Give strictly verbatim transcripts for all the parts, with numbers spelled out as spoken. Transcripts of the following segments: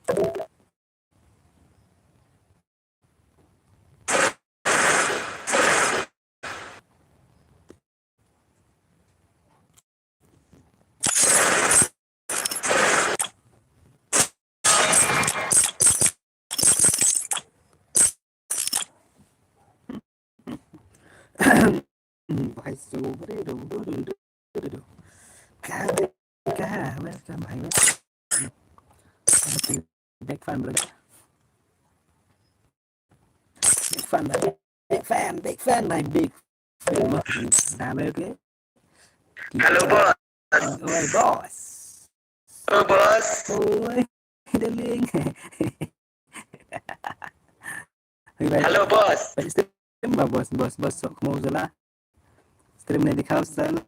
Bye, so, do, do, do, do, do, do. Ka, ka, welcome, bye, welcome. Big fan, brother. Big fan, big fan, big fan, my big fan. Dame, okay? Hello, boss. Oi, boss. Oh, boss. Oi, darling. Hello, boss. Stream ba, boss, boss, boss, sok mo sala. Stream ne dikhaw sala.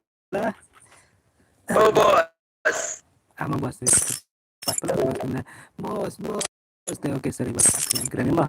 Oh, boss. Ama boss. Pas pala boss na. Boss, boss. Te, okay, sorry, boss. Kira ni ma.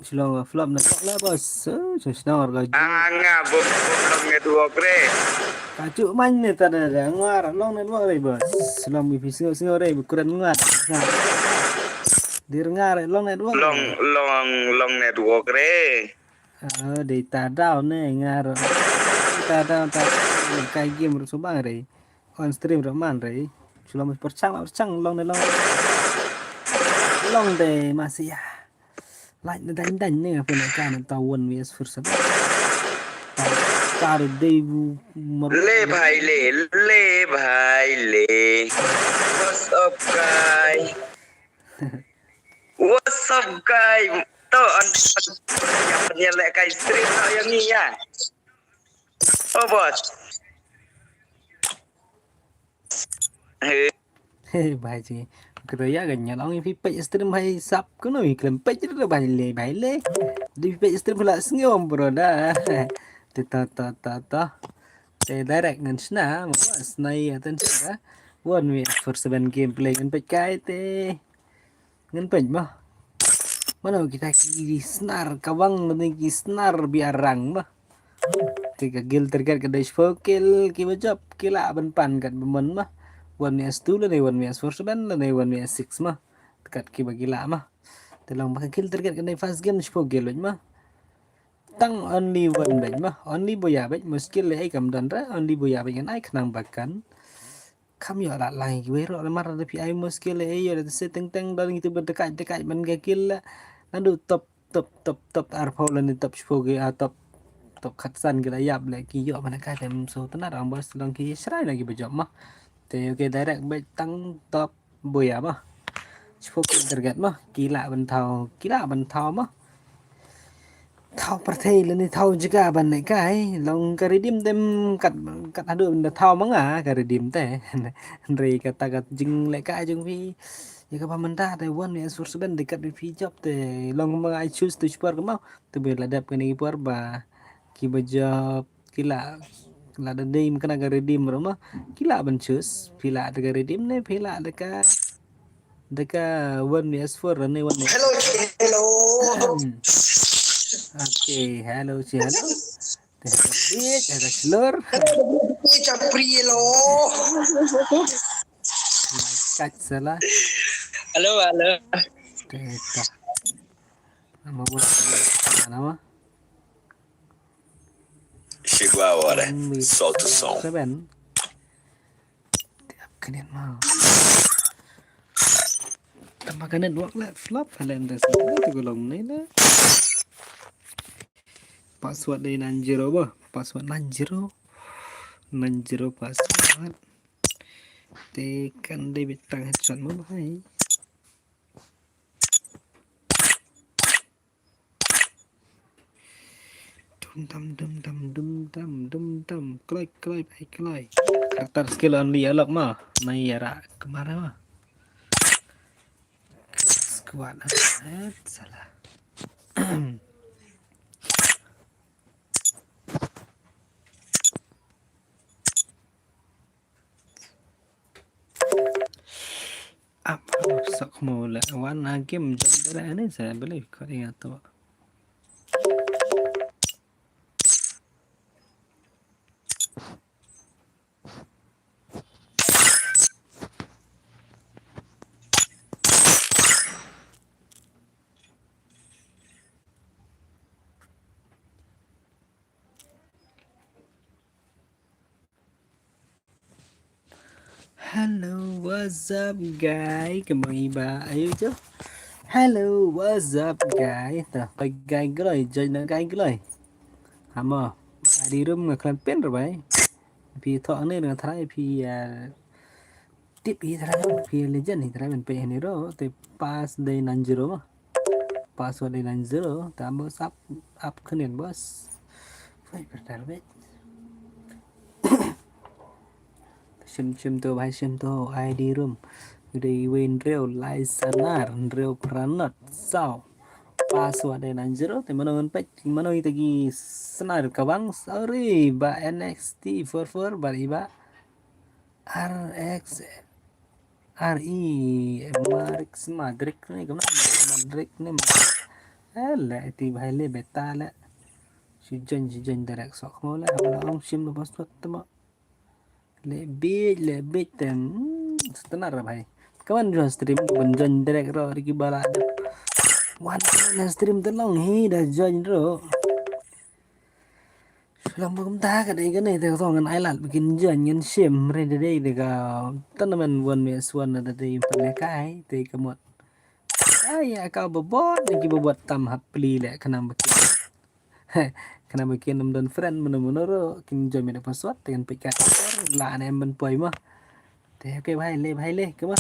Shlong flop na tok la, boss. Eh, shlong ar ka ju. Ah, nga bum bum long network re. Ka ju man ne ta da da ngar long network re, boss. Shlong mi phi sngew sngew re, bi kren ngar. Dir ngar long network. Long long long network re. Ah, data down ne ngar. Data down ta kai game ru subang re. On stream ru man re. Shlong mi perchang perchang long ne long. Long de masih ya. Like na dang dang ne apa nak kan tau one V S first apa. Tar dei bu mar. Le bhai le, le bhai le. What's up, guy? What's up, guy? To an ya pen ya le kai stream to yang ni ya. Oh, boss. Hey. Hey, bhai ji. Kata ya kan nyalong phi page stream hai sap kuno i klem page tu bhai le, bhai le. Di page stream pula sngewm, bro, da. Te to to to to. Te direct ngan shna, ma snai atan shna. One V S four seven gameplay ngan page kai te. Ngan page ma. Mano kita ki snar kawang ni ki snar biarang ma. Te ka guild target ka dei shiphew kill kiba jop ki lah ban pan kat ba mon ma. One V S two lane one V S four seven lane one V S six ma. Kat kiba ki lah ma. Te long ba ka guild target ka dei first game shiphew kill ma. Tang only one bad ma. Only boya bad muskil le ai kam don ra. Only boya bad ngan ai khnang ba kan. Kam ïoh la lai kiwei ruh namar da phi ai muskil eh ïoh da se teng teng don ngi tu ba dekai dekai ban ga kill la. Naduh top top top top arphew lane top shiphew ki ah top top khatsan ki la ïap le ki ïoh ban kai tem so tnat ong boss long ki shrai na ki ba jop ma. Te okay direct bad tang top boya ma. Shiphew ki target ma ki lah ban thaw ki lah ban thaw ma. Thaw pyrthei lane thaw jaka ban ne kai long ka redeem dem kat kat haduh ban da thaw ma nga ka redeem te. Hynrei kata ka jingleh kai jong phi ïa kaba mynta te one V S four seven de kat phi jop te long ma nga choose tu shipor ka mau te be la dep kane ki por ba kiba jop ki la la da dei ma kane ka redeem ruh ma ki la ban choose phi la da ka redeem ne phi la da ka da ka one V S four ne one V S. Hello, hello. Hmm. Okay, hello, si hello. Te hello, bit, hello, slur. Hello, bit, chapri, hello. Kat salah. Hello, hello. Te ta. Nama buat nama? Shigwa ware. Hmm, salt to song. Seven. Tiap kane mau. Tambah kane dua kali flop halen dah sini tu golong ni dah. Password dari nine zero bah. Password nine zero. Nine zero password. Te kan dei beit tang headshot mo bhai. Dum dam dum dam dum dam dum dam. Kloi kloi bhai kloi. Karakter skill only alok mo. Nai ïa rak kemar mo. Squad ah, eh, salah. Ap sok mo le wan ha game jam dere ani sa beli kau ingat tu. Hello, what's up, guy? Kemang iba, ayo jo. Hello, what's up, guy? Tah, pai guy gloi, join na guy gloi. Hamo, adi room nga klan pen ro bai. Pi thok ne nga try pi, ah, tip hi try pi legend hi try ben pe ni ro te pass dei nine zero mo. Password dei nine zero ta mo sap ap kenen bos. Fai pertar bet. Shim shim to bhai shim to I D room. Dei wen reo lai sanar reo pranot sao. Password dei nine zero te mano ngan pek mano ita gi sanar kabang sorry ba N X T four four ba iba R X R E Marik Madrik ni kemana Madrik ni ma. Eh le ti bhai le beta le. Sijan sijan direct sok mo le haba ong shim lo password temo. Le bit le bit tem. Setenar bhai. Kawan jua stream ban join direct ro riki bala. Wan stream telong hi da join ro. Shulam ba kumta ka dei ka ne te ka song ngan ai lad ba kin jan ngan shim re de dei te ka tournament one v one na dei pynlekai te ka mut. Ai ya ka ba bot ne ki ba bot tam hap pli le khnang ba kin. Khnang ba kin nam don friend mano mano ro kin join me da password te kan pika la ne ban poi ma. Te okay bhai le bhai le ka ma.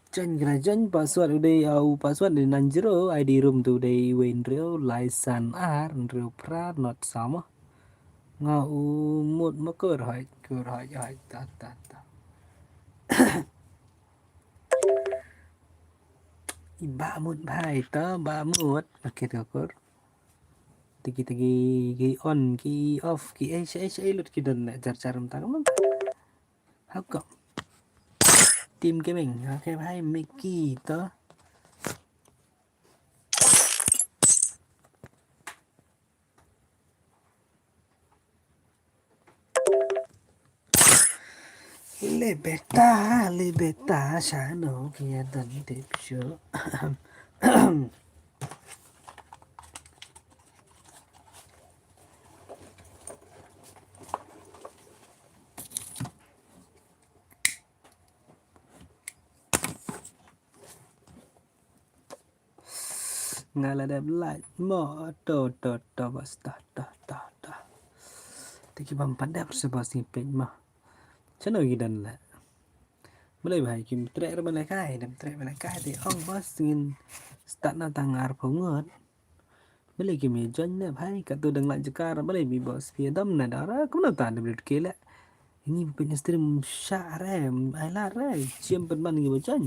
Join kena join password u dei, uh, u password dei nine zero, I D room tu dei wei hynriew lai san ar hynriew phra not sama. Nga u mut ma kur hoi kur hoi hoi ta ta ta. I ba mut bhai ta ba mut. Okay ta kur. Tiki tiki ki on ki off ki eh eh eh lut ki don jar jar um ta ka mut. Hako. Team Gaming. Okay bhai Mickey to. Le beta le beta sha no ki ya dan tip shu. Nga la dep like mo to to to bas to to to to. Te ki bam pat dep se bas ngi pek mo. Chano ki dan la. Mele bhai kim trek re bale kai dem trek bale kai te ong bas ngin start na tang ar phew ngut. Bale kim ye join ne bhai ka tu dang la jaka ra bale mi bos phi dam na dara kumno ta de blut ke le. Ngi pynstream sha re ai la re chiem pynban ngi ba join.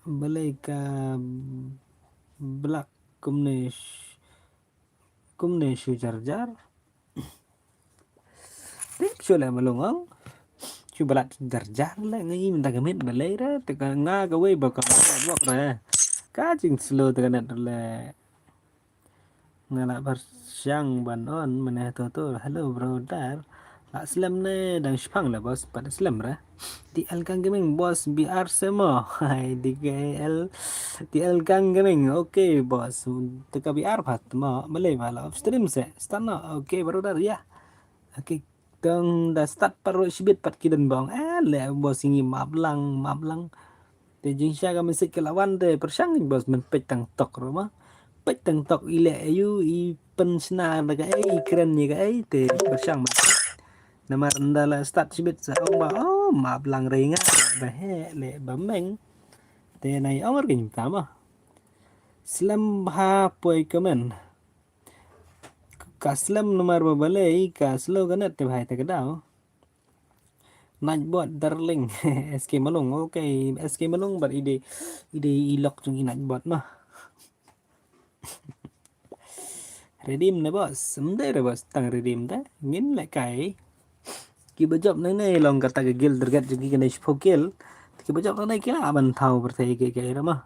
Bale ka blak kumne kumne shu jar jar. Pip shu le malung ang. Shu balat jar jar le ngi mynta ka mit bale re te ka nga ka wei ba ka bok re. Ka jing slow te ka net le. Nga la bar siang ban on mane to to hello brother. La slem ne dang shpang le bos pat slem re. T L Kang Gaming bos B R se mo. Hai D K L T L Kang Gaming okay bos. Te ka B R pat mo bale ba la off stream se. Start no okay brother ya. Okay. Tang da start paro shibit pat ki don bong eh le bos ngi map lang map lang. Te jingshisha ka message ka la wan te pyrshang bos men peit tang tok ro ma. Peit tang tok i le ayu i pynshna da ka ei i kren ni ka ei te pyrshang ma. Namar ynda la start shibit sa ong ba, oh, map lang re nga, ba heh leh ba meng. Te nai ong re ngi tama. Slem bha poi comment. Ka slem namar ba balei ka slow ka net te bhai te ka daw. Nightbot darling. S K Malung. Okay, S K Malung, but ide ide i lok jong i Nightbot ma. Redeem ne boss. Mdei re boss, tang redeem da. Ngin leh kai. Kiba jop nangne long kata ka guild target jong ki kane shiphew kill. Kiba jop nangne ki lah ban thaw pyrthei ki ki re ma.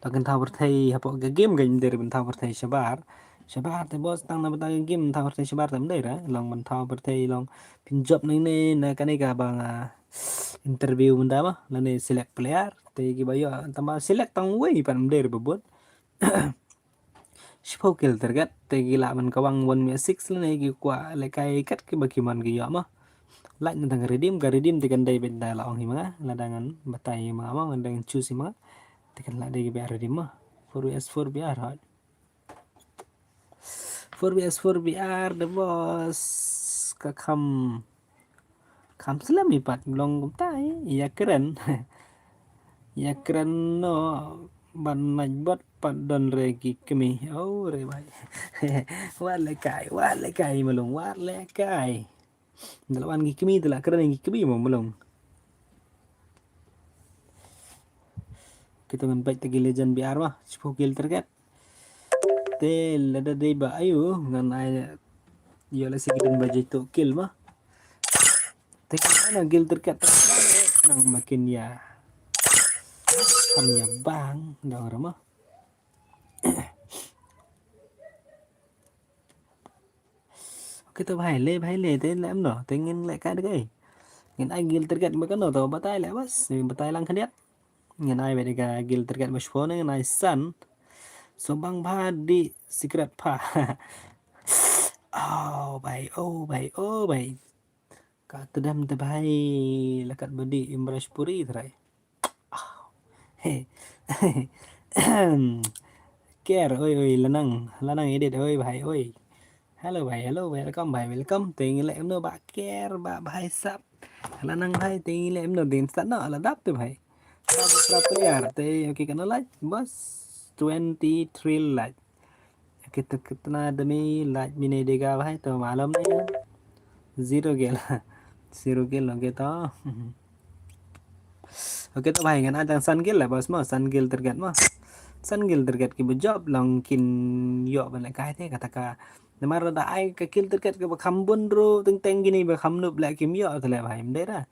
Lah kan thaw pyrthei hapoh ka game kan mdei re ban thaw pyrthei shabar. Shabar te boss, tang na bynta ka game thaw pyrthei shabar te mdei re. Long ban thaw pyrthei long pynjop nangne na kane kaba nga interview mynta ma. Lane select player. Te kiba ïoh tang ba select tang wei pat mdei re ba bun. Shiphew kill target te ki lah ban kawang one v six lane ki kwah lehkai kat kiba ki mon ki ïoh ma. Lait na tang redeem, ka redeem te kan dei beit da la ong hi ma nga, lada ngan batai hi ma nga ma, ngan dang choose hi ma nga. Te kan lah dei ki biar redeem ma. Four v four biar hot. Four v four biar the boss. Ka kham Kham slem i pat long kumta i, ïa kren. Ïa kren no ban Nightbot pat don re ki kmie. Oh, re bai. Wat lehkai, wat lehkai Malung, wat lehkai. Ynda la wan ki kmie te la kren ki kmie mo Malung. Kita ngan bait ta ki legend B R ma, shiphew kill target. Te lada dei ba ayu ngan ai ïoh lehse ki don ba jaitu kill ma. Te ki ana guild target nang makin ïa. Kam ïa bang dang rama. Okay to bhai, le bhai le, te leh em no, te ngin lehkai da kai. Ngin ai guild target ba kano to batai leh bas, batai lang khyndiat. Ngin ai beit ka guild target ba shiphew ne ngin ai san. So bang bha dih secret pha. Oh bhai, oh bhai, oh bhai. Ka tdem te bhai, la kat ba dih im brush puri trai. Oh. Hey. Ker, oi oi, lanang, lanang edit, oi bhai, oi. Hello bhai, hello, welcome bhai, welcome. Te ngi leh em no ba ker ba bhai sap. Lanang bhai, te ngi leh em no din start no la dap te bhai. Sap sap player te, okay, kano like boss? Twenty three like. Okay, to kitna dami like mine dega bhai, to malum nahi hai. Zero kill. Zero kill, okay to. Okay to bhai, ngan ai tang san kill lah boss mo, san kill target mo. San kill target ki bujop long kin ïoh ban lehkai te kata ka. Namar da ai ka kill target ka ba kham bun ru teng teng kini ba kham nup leh kim ïoh te leh bhai mdei ra.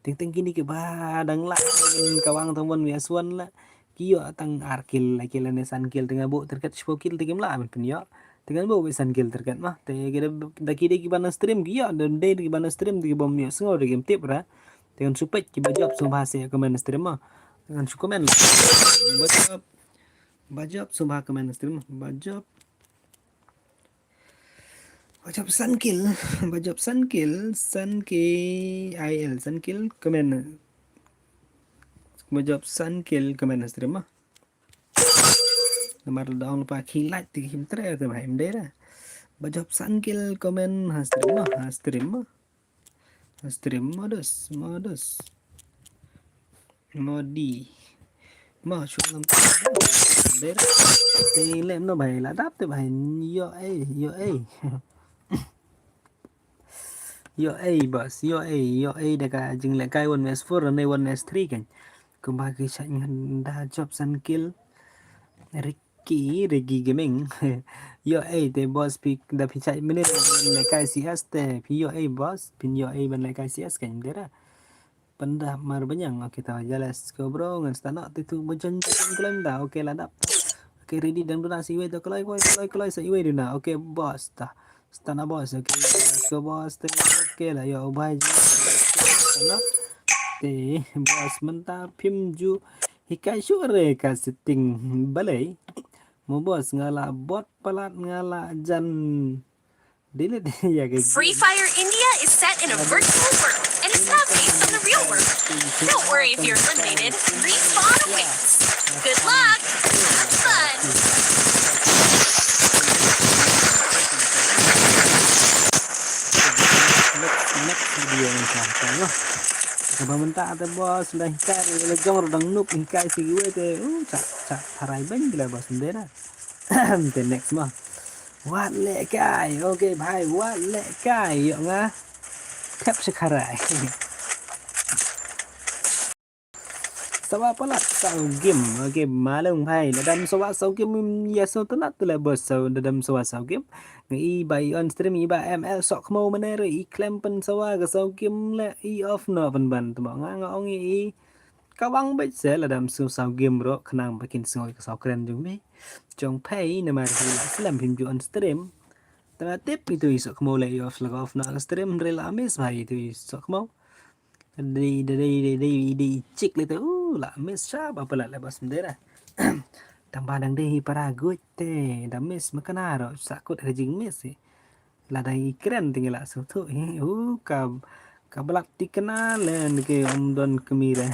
Teng teng kini ki ba dang lah ka wang tang bun wi aswan lah. Ki ïoh tang ar kill lah kill ne san kill teng abu target shiphew kill te kim lah ban pynïoh. Teng abu wi san kill target ma. Te ki da ki dei ki ban stream ki ïoh, da dei ki ban stream te ki bom ïoh sngew da kim tip ra. Te ngan shu peit ki ba jop sngewbha sa comment stream ma. Te ngan shu comment. Ba jop, ba jop sngewbha comment stream ma. Ba jop. Ba jop san kill, ba jop san kill, san K I L, san kill comment. Ba jop san kill comment stream ma. Namar da ong pa ki like te kim tre te bhai mdei ra. Ba jop san kill comment ha stream ma, ha stream ma. Stream modus, modus. Modi. Ma shu ngam. Ber. Te lem no bhai la dap te bhai. Yo ei, yo ei. Yo ei boss, yo ei, yo ei da ka jinglehkai one versus four ne one versus three kan. Kumba ki shait ngan da jop san kill. Rik Ki Regi Gaming. Yo ei te boss phi da phi chai minit lehkai C S te phi yo ei boss phin yo ei ban lehkai C S kan dera. Pynda mar banyang. Okay ta jealous ko bro ngan stano te tu bojan bojan kelem da. Okay la dap. Okay ready dang duna si wei to keloi keloi keloi keloi si wei duna. Okay boss ta. Stana boss, okay. Let's go boss. Te, okay la yo bhai ji. Te boss mynta phim ju hikai shu re ka setting balei. Mo boss nga la bot palat nga la jan delete ya ke. Free Fire India is set in a virtual world and is now based on the real world. Don't worry if you're eliminated. Respawn awaits. Good luck. Have fun. Next, next. Ka ba mynta te boss, da hikai la jong ruh dang noob, hikai sa kiwei te. Uh, cha cha tharai beiñ ki la boss mynta na. Te next mo. Wat lehkai. Okay bhai, wat lehkai. Ïoh nga thep sha kharai. Sawa palat saw game. Okay, malung bhai. Lada dam sawa saw game, ïa saw tynat tu la boss, saw, lada dam sawa saw game. Nga i ba i on stream, i ba M L sok khmo mane re, i klem pyn sawa ka saw game le, i off noh pynban. Tymok nga, nga ong i, i ka wang beit se lada dam saw saw game ruh, khnang ba kin sngew ka saw kren jong me. Jong phi namar hi la slem phim ju on stream. Tang tip itu i sok khmo le, i off la ka off noh ka stream, re la miss bhai itu i sok khmo. Dei, dei, dei, dei, dei, dei, chik le tu, uh, la miss sha ba palat le bas mdera. Tang ba dang dei para guj te, da miss makana ro, sakut ha jing miss hi. La dang i kren ting la su tu hi, uh, ka, ka blat ti kena le, nge om don kemi le.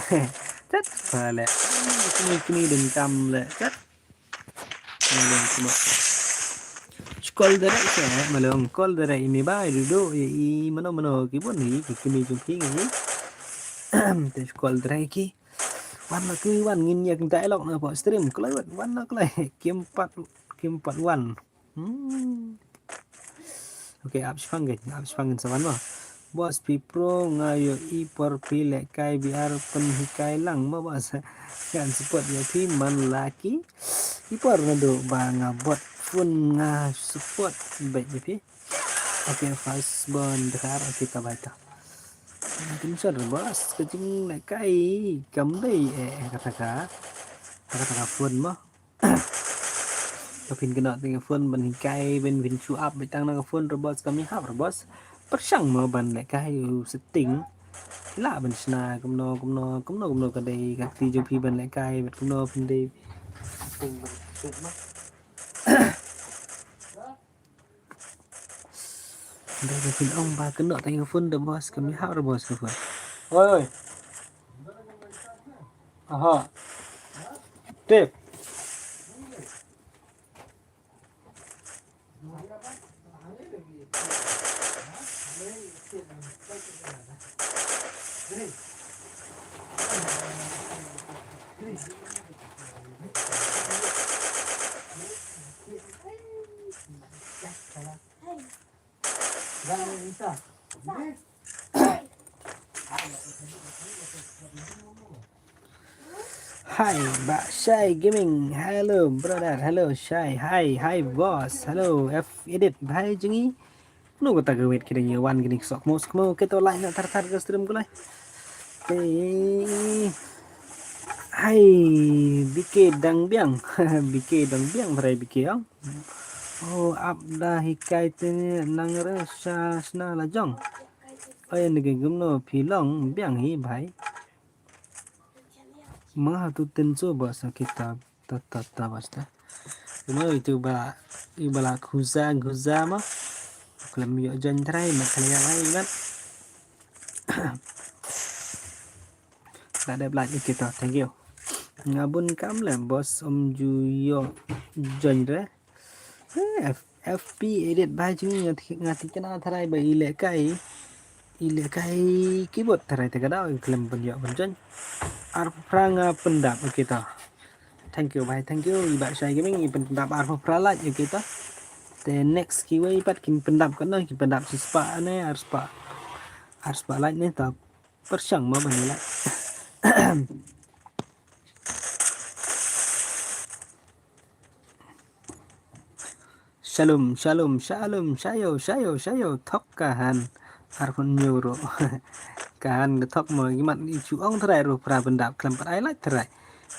Chat, ba le. Kemi, kemi dengkam le, chat. Malung, tymok. Scroll direct se, malung, scroll direct ini ba, i dudu, i, i, mano, mano, ki bun ni, ki kini jong ki ngi. Te scroll direct ki. Wan ma ki wan ngin ïa ki dialogue na pok stream, kloi wan, wan na kloi. Kim pat, kim pat wan. Hmm. Okay, ap shipang gen, ap shipang gen sa wan mo. Boss, phi pro nga ïohi por phi lehkai B R pynhikai lang mo boss. Ngan support ïa phi man la ki. I por naduh ba nga bot phone nga support beit ïa phi. Okay, first born dkhar, okay, ta bai ta. Nga tin sor boss, ka jinglehkai kam dei eh kata ka. Kata ka phone mo. Ka phin kynnoh te ka phone ban hikai, ban phin shu ap beit tang na ka phone ro boss, kam ïahap ro boss. Pyrshang mo ban lehkai u setting. Lah ban shna kumno, kumno, kumno, kumno ka dei ka kti jong phi ban lehkai, bad kumno phin dei setting ban shoot mo. Dei ka phin ong ba kynnoh te ka phone ro boss, kam ïahap ro boss ka phone. Oi, oi. Aha. Tip. Hi, Bah Shai Gaming. Hello, brother. Hello, Shai. Hi, hi, boss. Hello, F Edit. Bhai jong ngi. Kano kata ka wit ki dang ïa wan kine ki sok khmo, sok khmo, kito like na thar thar ka stream ko lai. Te, hai, B K dang biang. B K dang biang, bhrai B K ong. Oh, ap da hikai te nang re sha sna la jong. Ai, ni ke gumno phi long biang hi bhai. Ma tu tin su ba sa kita ta ta ta basta. Mo itu ba, i ba la khuza khuza ma. Khlem ïoh join trai ma khlem ïa lai mat. Da dep like kita, thank you. Nga bun kam le boss, um ju ïoh join re. Eh, F P Edit bhai jong ngi, nga ti, nga ti kena tharai ba i lehkai. I lehkai keyboard tharai te ka daw i khlem ban ïoh ban join. Arphew phra nga pyndap, okay ta. Thank you bhai, thank you. I Bah Shai Gaming i pyndap arphew phra like, okay ta. Te next kiwei pat kin pyndap katno, kin pyndap shispah ne arspah. Arspah like ne ta. Pyrshang ma ban ïa like. Shalom, shalom, shalom, shayo, shayo, shayo, thok ka han. Arphew hynñiew ruh. Ka han ka thok mo, i mat i shu ong tharai ruh phra pyndap khlem pat ai like tharai.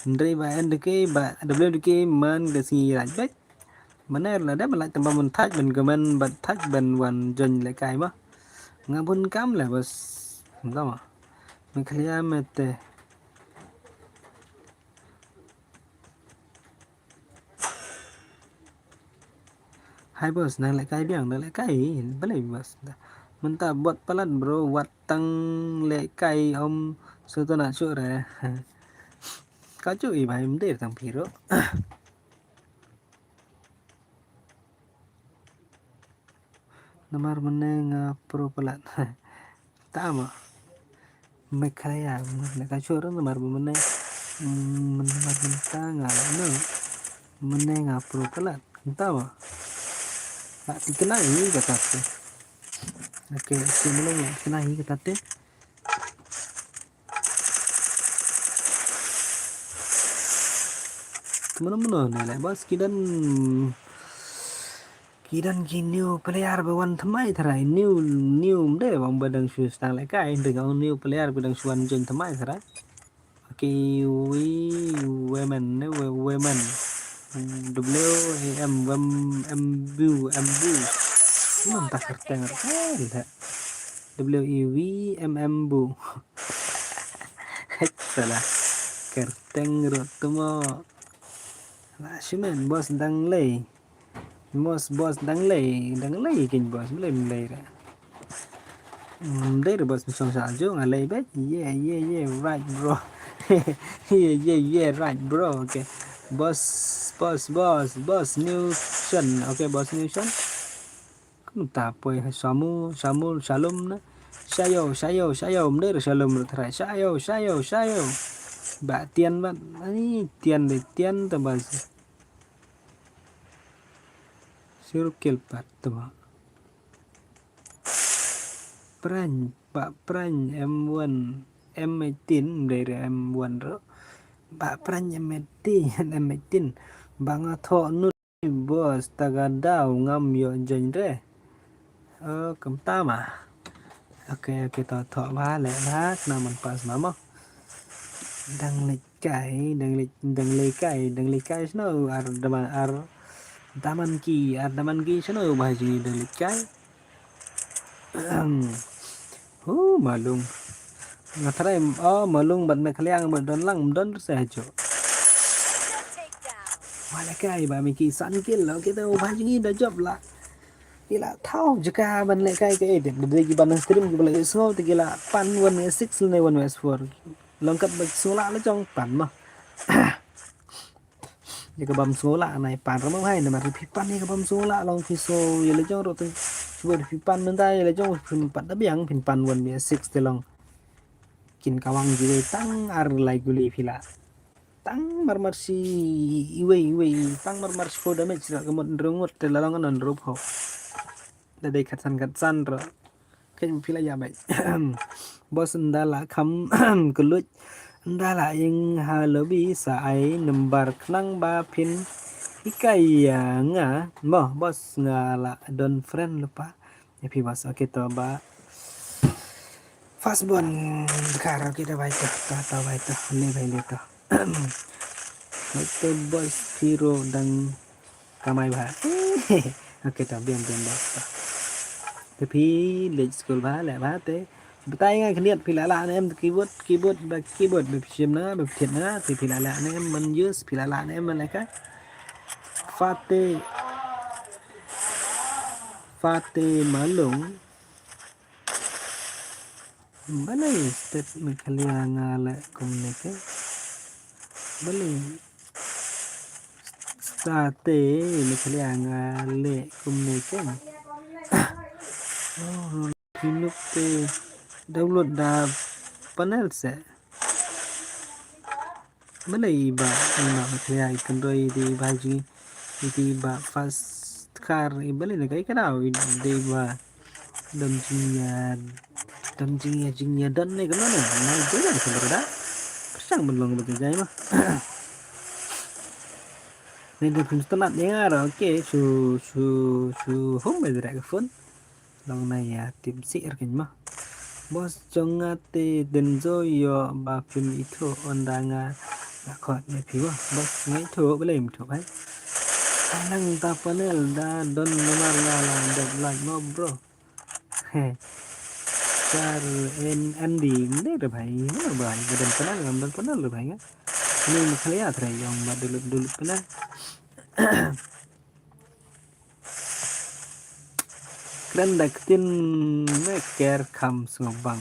Hynrei ba N D K, ba W D K man ka sngi like beit. Mane la dep ban like tang ba ban thait ban comment, ban thait ban wan join lehkai ma. Nga bun kam le bas. Nga ma. Meghalaya mete. Hai boss, nang lehkai biang, nang lehkai, balei boss. Mynta bot palat bro, wat tang lehkai om sutona sure. Ka chu i bhai mder tang piro. Namar mane nga pro palat. Tama. Meghalaya, mynne ka chur namar mynne, mm, namar mynta nga, no. Mynne nga pro kalat. Tama. Ba tikna hi kata te. Okay, okay, mynne nga tikna hi kata te. Kemana-mana ni lah, bos, ki don, ki don ki new player ba wan thymmai tharai, new, new mde bang ba dang shu stang lehkai, dang ong new player ba dang shu wan join thymmai tharai. Okay, we, women, ne, we, women. W A M, wem, M, bu, M, bu. Mynta kyrteng, eh, leh. W E V M M bu. Hek, salah. Kyrteng ruh tu mo. Lah, shimen, bos dang lei. Bos, bos dang lei, dang lei kin bos, lei, lei ra. Hmm, dei ra bos, song sa ju nga lei bet. Yeah, yeah, yeah, right, bro. Yeah, yeah, yeah, right, bro. Okay. Bos, bos, bos, bos, new shan. Okay, bos, new shan. Kumta poi ha Shamu, Shamu, Shalom na. Shayo, shayo, shayo, mder Shalom ru tharai. Shayo, shayo, shayo. Ba tian ba, ani tian de tian ta ba. Sirukil pat ta ba. Pran, ba pran M one, M eighteen, mder M one ru. Ba pran M eighteen, M eighteen. Ba nga tho nu Bos, ta ka daw ngam ïoh join re. Oh, kumta ma. Okay, okay, to, to, ba, leh, ba, kena man pas ma mo. Dang leit kai, dang leit, dang leit kai, dang leit kai, shano, ar daman, ar daman ki, ar daman ki, shano, ba, ji, dang leit kai. Hu, Malung. Nga tharai, oh, Malung bad Mekliang bad Don Lang, Don se hajo. Wala kai ba mi ki san kill, okay, to ba jingi da job la. Ki la thaw jaka ban leh kai ka edit, da ki ban stream ki ba leh sngew, te ki la pan one v six ne one v four. Long kat ba sngew la la jong pan ma. Ïa ka bam sngew la nai pan ra ma hai namar phi pan ïa ka bam sngew la long phi sngew ïa la jong ruh te. Shuwa phi pan mynta ïa la jong phi pat da biang phin pan one v six te long. Kin kawang jiwei tang ar lai guli phi la. Tang mar mar shi iwei iwei tang mar mar shi four damage la ka mut nrungut te la long anan rup ho. Da dei khatsan khatsan ruh. Khein phi la ïa bai. Bos nda la kham kylluid. Nda la ïeng ha lobby sa ai number khnang ba phin hikai ïa nga. Mo, bos nga la don friend lypa. Ïa phi bos, okay to ba. First born kar, okay to bai to, to, to bai to. Le bai le to. Bai to bos phi ruh dang kamai bha. Okay, to biang biang bha to. Te phi leit skul bha, leh bha te. Batai nga khyndiat phi la lah ne em keyboard, keyboard, ba keyboard, ba phi shim na, ba phi thied na, te phi la lah ne em man use, phi la lah ne em man leh kai. Fate, Fate Malung. Balei state Meghalaya nga leh kumne ke? Balei state Meghalaya nga leh kumne ke? Oh, Pinuk te download da panel se. Balei ba ina ba khlei ai kynroi dei ba ji dei ba fast car i balei na kai ka dau dei ba dam jingya dam jingya jingya dan ne ka mana na dei na ka berda. Pasang ban long ba jai ma. Ne da phim stanat ne nga ra okay shu shu shu home ba direct phone. Long na ïa tip sih er kein ma. Bos jong nga te den jo ïoh ba phim ithuh ynda nga nga khot ne phi wa. Bos nga ithuh ba lem ithuh bhai. Anang ta panel da don namar nga la dep like mo bro. He. Kar en andi ne re bhai ne bhai ba don panel ngam don panel re bhai nga. Ni ni khlei ïa tre yong ba dulut dulut panel. Kren da ktien me ker kham sngewbang.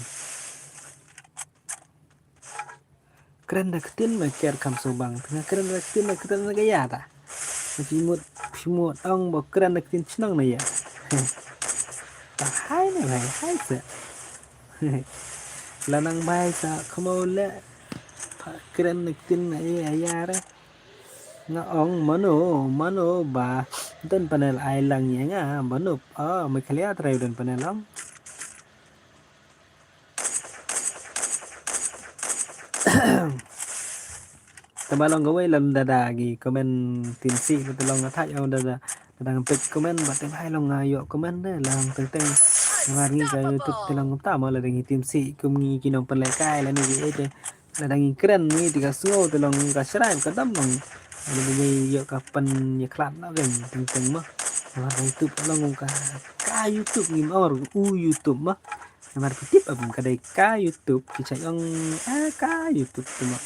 Kren da ktien me ker kham sngewbang. Nga kren da ktien me kren da ka ïa ta. Phi mut phi mut ong ba kren da ktien chnong na ïa. Ta hai ne hai hai se. Lanang bai sa khamo le. Pha kren nik tin na e ayare. Nga ong mano, mano ba don panel ai lang ye nga, mano. Oh, Meghalaya trai don panel am. Tama long kawei lam dada gi comment tin si ko, te long nga thaj ong dada. Dada ngam peit comment ba te bhai long nga ïoh comment de lang teng teng. Nga ri ka YouTube te long ta ma la dang hi tim si kum ngi ki nong pynlehkai la ni gi e te. La dang ngi kren ngi te ka sngew te long ka shrai ka dam long. Ada ngi ïoh ka pyn ïa khlad la geng teng teng ma. La dang YouTube long ka ka YouTube ngim or u YouTube ma. Namar ki tip ap ka dei ka YouTube ki chai ong eh ka YouTube tu ma.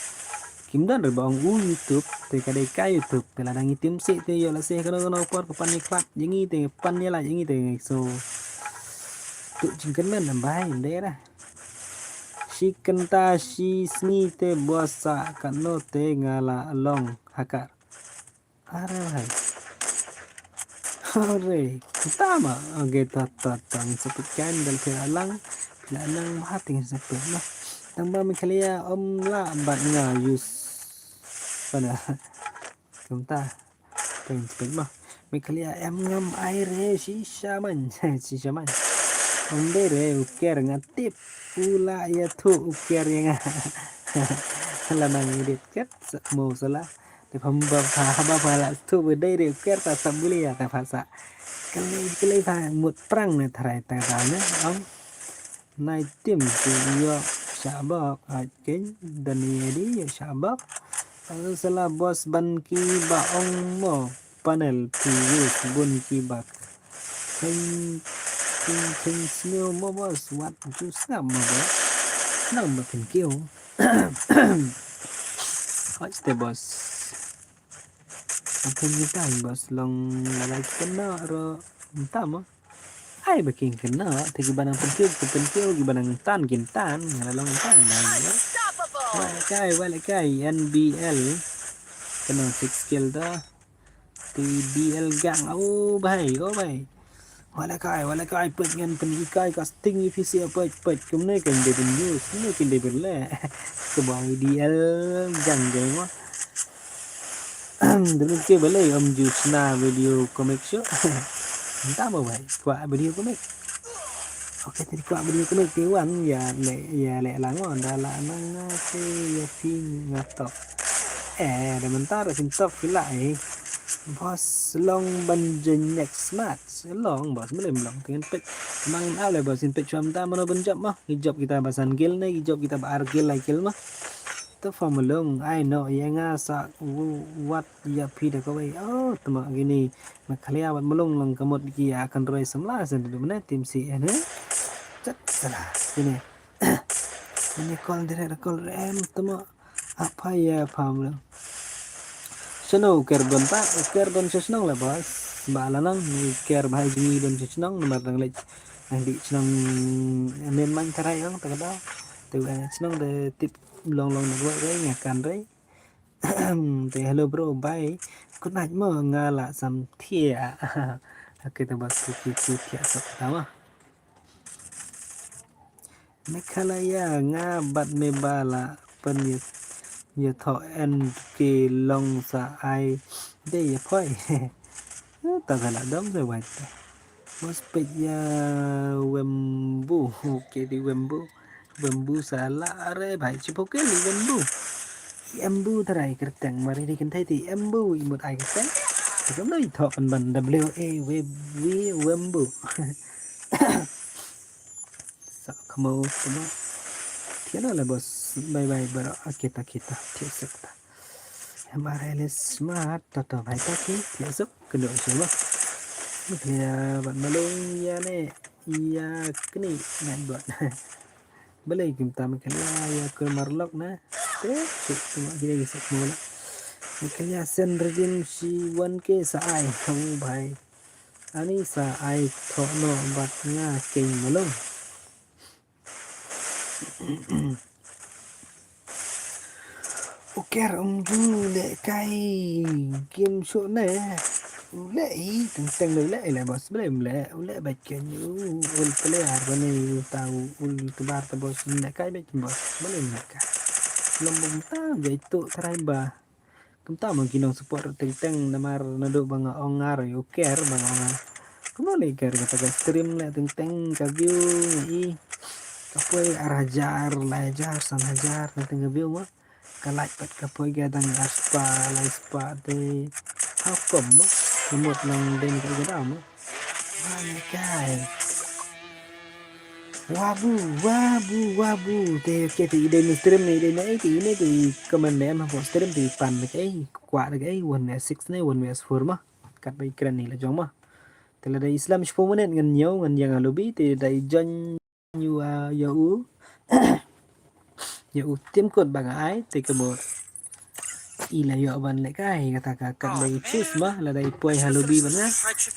Kim don re ba ong u YouTube te ka dei ka YouTube te la dang ngi tim si te ïoh la se kano kano por ka pan ïa khlad ïa ngi te pan ïa la ïa ngi te so. Tu jingkyrmen nam bai ym dei ra. Shi kynta shi sngi te bos sa kano te nga la long hakar. Are bhai. Are. Tama. Age ta ta ta ngin sa peit kan dal phi la lang. Phi la lang bha te ngin sa peit lah. Tang ba Meghalaya ym lah bad nga use. Pada. Kumta. Te ngin sa peit ma. Meghalaya em ngam ai re shisha man. Shisha man. Ym dei re u ker nga tip. U la ïathuh u ker ïa nga. La nang edit ket sa mo sala. Te pham ba pha haba pha la tu ba dei re u ker ta sa buli ya ta pha sa. Kele kele pha mut prang ne tharai ta ta ne. Ong. Nai tim ti ïoh shabok. Ai ken dan ye di ïoh shabok. Ang sala bos ban ki ba ong mo. Panel phi use bun ki bak. Thing thing thing sniew mo bos wat ju sngap mo bos. Nang ba phin kiew. Hoi te bos. Apun ni tan bos long lalai kena ro entah mo. Ai ba king kena te ki banang phin kiew ki phin kiew ki banang tan kin tan ngala long tan. Wala kai wala kai N B L. Kena six skill dah. T D L gang, oh bhai, oh bhai. Wala kai, wala kai, peit ngan pyn ikai ka sting ïa phi sia peit, peit kumne kan dei bin use, kumne kan dei bin le. Ka bang T D L gang dei mo. Dulu ke balei om ju sna video comic show. Entah mo bhai, kwah video comic. Okay, tadi kwah video comic ti wan ïa le ïa le lang mo da la nang te ïa phi nga top. Eh, da mynta da phin top phi la eh. Bos long ban jin next match. Long bos mlem long te ngin peit. Mang in ale bos ngin peit shwa mynta mano ban jop mo. Ngi jop kita ba san gil ne, ngi jop kita ba ar gil lai gil mo. To fa mlong ai no ïa nga sa wat ïa phi da kawei. Oh, tama gini. Meghalaya bad Mlung long ka mut ki ïa kan roi samla sa du mane tim si eh ne. Chat sala. Gini. Ini call direct call em tama. Apa ïa pam lo. Shano u ker don pa, u ker don sha shnong la bos. Ba la nang u ker bha jngi don sha shnong namar dang leit. Nang di shnong men man tarai ong ta ka dau. Te u shnong de tip long long na wei wei nga kan rei. Te hello bro, bye. Good night mo nga la sam thiah. Okay, te bos ki ki ki thiah sok ta mo. Meghalaya nga bad me ba la pyn ïa ïa tho en ke long sa ai de ïa phoi. Ta sa la dom sa wai ta. Bos peit ïa Wembu. Okay, di Wembu. Wembu sa la are bhai chipo ke li Wembu. Embu trai kerteng mari di kentai ti embu imut ai kerteng. Kam doi tho kan ban W A W Wembu. Sa khamo khamo. Thiah la bos. Bye bye bro. Akita kita. Thiah suk ta. Hemare le smart toto bhai ta ki. Thiah suk kendo suma. Thiah ban malung ïa ne ïa kni ngai bot. Balei kim tam kala ïa kur marlok na. Te suk tuma kini suk mula. Kala sen rejim si wan ke sa ai. Hang bhai. Ani sa ai thok no bat nga keng malung. Uker um ju le kai kim shu ne. U leh i, teng teng u leh i leh boss, balei um leh, u leh bad ken u, ul player bane u ta u, ul tubar ta boss, um leh kai bad ken boss, balei um leh kai. Lom bum ta, jai tu try ba. Kumta ma ki nong support teng teng namar naduh ba nga ong nga ruh u care ba nga ong nga. Kumno leh care kata ka stream leh teng teng ka view nga i. Ka poi ar hajar, lai hajar, san hajar, teng teng ka view ma. Ka like pat ka poi ka dang ar spah, lai spah te. How come ma? Ka mut nang dei ka dam ma. Wah, ne kai. Wabu, wabu, wabu. Te, okay, te i dei na stream ne, i dei na, eh, te i ne, te i comment ne, em, hapoh stream, te i pan ne, eh, kwah ne, eh, one vs six ne, one vs four ma. Kat ba i kren ne la jong ma. Te lada i slem shiphew minit ngan ñiew, ngan ïeng ha lobby, te da i join ïa u, ah, ïa u. Ïa u tim code ba nga ai, te ka mut. I la ïoh ban leh kai, kata ka kat ba i choose ma, lada i poi ha lobby ban nga.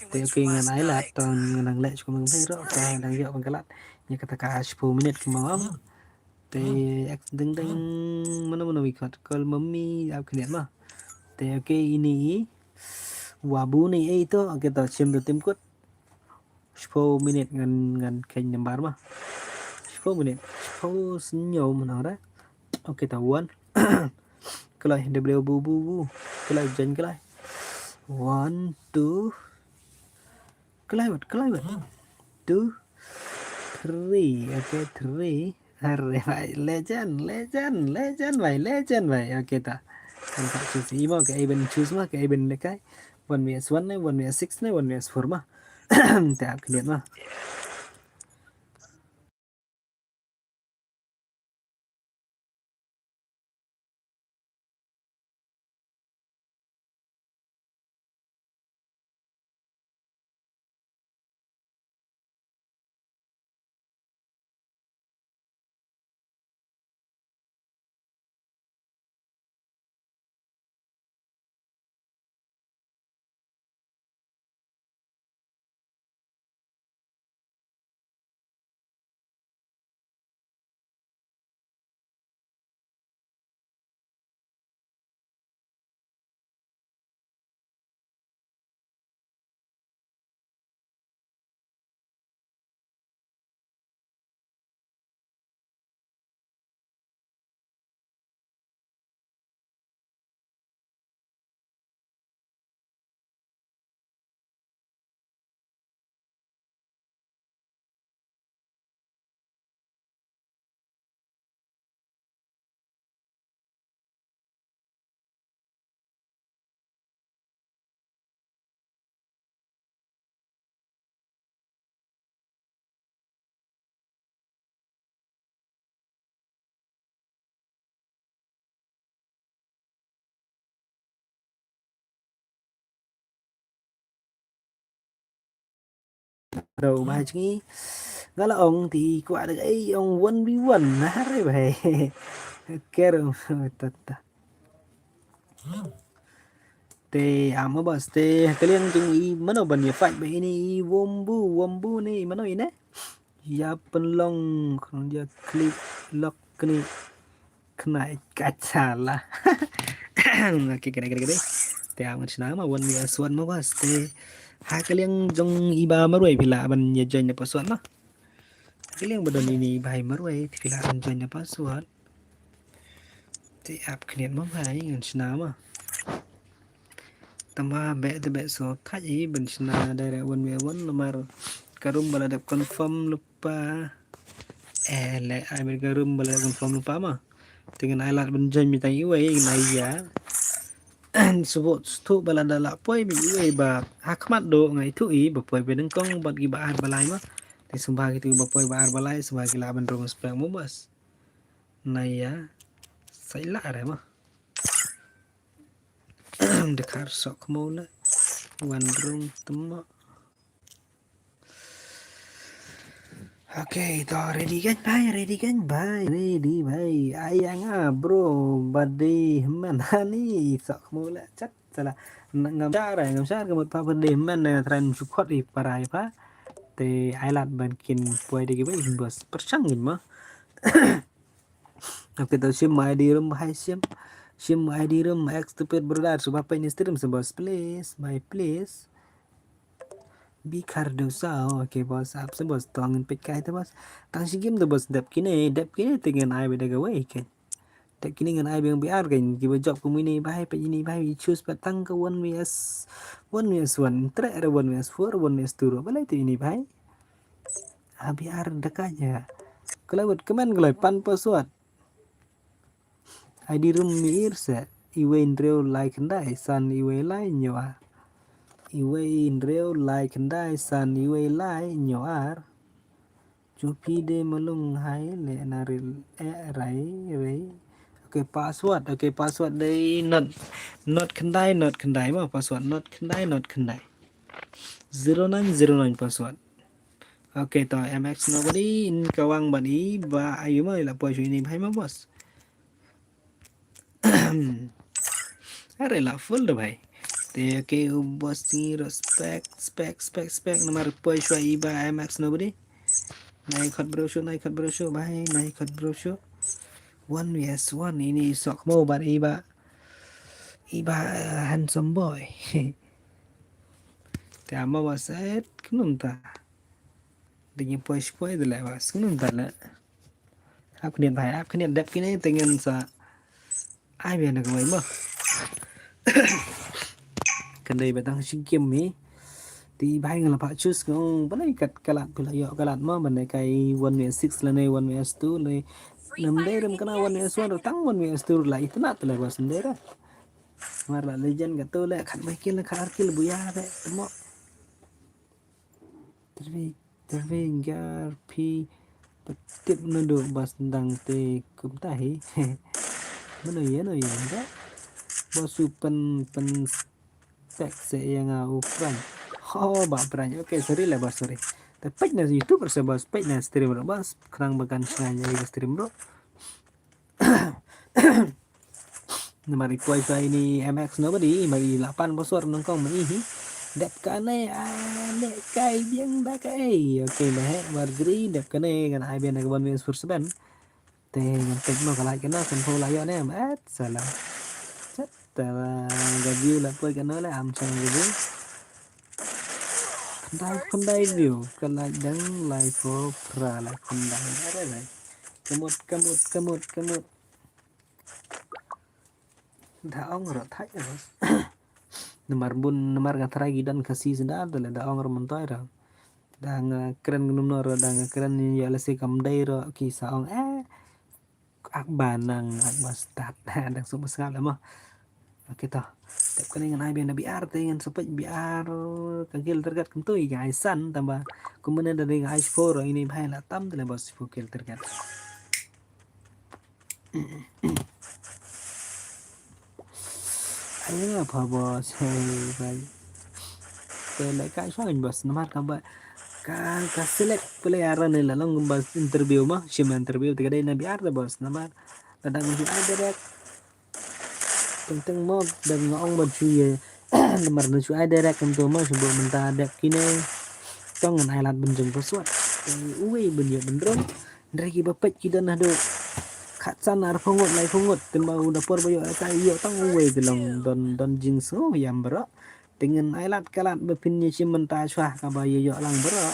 Te okay ngan ai lad, to ngan nang leh shuh kumne ruh, ka dang ïoh ban ka lad. Ïa kata ka shiphew minit kumba ma. Te ek ding ding, mano mano i kot, call mommy, ap khyndiat ma. Te okay ini i. Wabu ni ei to, okay to shim to tim code. Shiphew minit ngan, ngan khein nambar ma. Shiphew minit. Shiphew sñiaw mynta ra. Okay ta one. Kloi W bu bu bu. Kloi jan kloi. One, two. Kloi wat, kloi wat. Two, three. Okay, three. Are bhai, legend, legend, legend bhai, legend bhai. Okay ta. Kan tak choose imo ke ai ban choose ma, ke ai ban lekai. One vs one ne, one vs six ne, one vs four ma. Te ap khyndiat ma. Ro ba jngi. Nga la ong ti kwah da ei ong one v one na re bhai. Ker tata. Te amo bas te kaliang jong i mano ban ïa fight ba ini i wombu wombu ni mano ine. Ïa pynlong khnang ïa klik lok kni. Khnai kacha la. Okay, kene kene kene. Te am ngan shna ma wan mi aswan ma bas te. Ha kaliang jong i ba marwei phi lah ban ïa join na password ma. Ha kaliang ba don ini ba hai marwei phi lah ban join na password. Te ap khniat ma bhai ngan shna ma. Tama beh te beh so thaj i ban shna direct one v one namar ka room ba la dep confirm lypa. Eh le ai mir ka room ba la dep confirm lypa ma. Te ngan ai lad ban join mi tang iwei ngan ai ïa. Subot stu ba la da la poi mi iwei ba ha khmat do ngai tu i ba poi ba dengkong bad ki ba ar ba lai ma. Te sumba ki tu ba poi ba ar ba lai sumba ki la ban rung spek mo bas. Na ïa sai la re ma. Dekhar sok mo la. Wan rung temo. Okay, to ready kan bhai, ready kan bhai, ready bhai. Ai nga bro, bade man hani sok mo la chat sala. Ngam shar, ngam shar ka mut pa bade man na tren sukot i parai pa. Te ai lad ban kin poi de ki bai bos persang gin ma. Okay, to sim mai di rum bhai sim. Shim I D room, X stupid brother, suba peit ïa ine i stream sa boss, please, bhai, please. Bikhar dosa, okay boss, ap sa boss, to ngin peit kai te boss. Tang shi game te boss, dep kine, dep kine te ngan ai beit da kawei kan. Dep kine ngan ai beit biar kan, kiba jop kum ine i bhai, peit ine i bhai, i choose pat tang ka one V S, one V S one, treh re one V S four, one V S two ruh, balei te ine i bhai. Ah, biar da ka ja. Ka la wad kmen ka la pan password. I D room mi ir se, iwei hynriew lai khyndai, san iwei lai hynñiew ar. Iwei hynriew lai khyndai, san iwei lai hynñiew ar. Chu phi de malung hai le na ril e rai rei. Okay, password. Okay, password dei not, not khyndai, not khyndai mo, password not khyndai, not khyndai. Zero nine zero nine password. Okay, to M X nobody in kawang bad i ba ayu mo, i la poi shu ine i bhai mo boss. Are la full da bhai. Te okay, u boss ni respect, spec, spec, spec, namar poi shu i ba M X nobody. Nai khot bro shu, nai khot bro shu bhai, nai khot bro shu. One V S one, ine i sok mo bad i ba, i ba, eh, handsome boy. Te ama ba set, kumno mynta. Dei ngi poi shi poi de le ba, kumno mynta le. Ap khyndiat bhai, ap khyndiat, dep kine te ngan sa ai biang da kawei mo. Kan dei ba tang shi game hi. Te i bhai nga la pha choose nga ong, balei kat ka lad phi la ïoh ka lad mo, ban dei kai one V S six lane one V S two lane. Nam dei rem kana one V S one, tang one V S two la itynnat te le boss, nam dei re. Mar la legend ka tu le, khat bai kill, khat ar kill buya re, te mo. Terve, terve gar phi patip naduh ba sdang te kumta hi. Mano ïa, no ïa da. Ba su pen, pen spec se ïa nga u prank. Ho, ba prank. Okay, sorry lah, ba sorry. Te peit na YouTube se ba peit na stream ba khnang ba kan shna ïa stream bro. Namar i poi sha ine i M X nobody, i ma i la pan password nyngkong ma i hi. Dep kane, ah, leh kai biang da kaei. Okay, leh he, Marjorie, dep kane, ngan ai biang da ka one V S four seven. Te ngan peit mo ka lait kane, kan pho la ïoh ne, em, et salam. Chat, te la, ka view la poi kane le, am chang ka view. Khyndai, khyndai view, ka lait dang, lai pho phra, lai khyndai, are lai. Kamut, kamut, kamut, kamut. Da ong ruh thait ruh. Namar bun, namar nga tharai ki don Khasi sdang te leh da ong ruh myntoi ruh. Da nga kren kumno ruh, da nga kren ïa lehse kam dei ruh ki sa ong, eh, ak ba nang, ak ba stad. Dang suk ba sngap leh mo. Okay to. Dep kane ngan ai biang da B R te ngan sa peit B R ka kill target kumto ïa nga ai san tang ba kumne da dei nga ai shiphew ruh ine i bhai la tam te leh ba shiphew kill target. Ayo pha boss, hey bhai. Te leh ka shong boss namar ka ba ka, ka select player ne la long ba interview ma, shim interview te ka dei na B R te boss namar la dang ju ai direct. Teng teng mo dang nga ong ban shu ïa namar na shu ai direct kumto mo shu buh mynta dep kine. Tang ngan ai lad ban jong password. Te uwei ban ïoh ban rung. Hynrei kiba peit ki don haduh khatsan arphew ngut laiphew ngut, te ma u da por ba ïoh ka ïoh tang uwei te long don, don jingsngew ïam baroh. Te ngan ai lad ka lad ba phin ïa shim mynta shuwa kaba ïa ïoh lang baroh.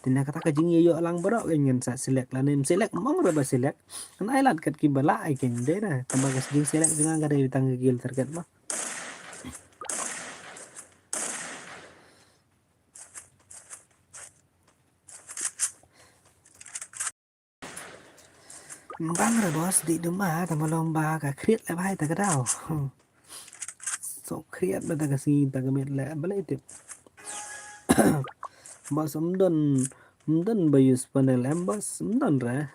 Te na kata ka jingïa ïoh lang baroh ngan sa select lane ym select, ym ong ruh ba select. Ngan ai lad kat kiba lah ai ken dei na. Tang ba ka jingselect jong nga ka dei tang ka kill target ma. Bang re boss, dei dum ah, tang ba long ba ka khriat leh bhai ta ka daw. So khriat ba ta ka sngi ta ka miet leh, balei tip. Boss, ym don, ym don ba use panel em boss, ym don re.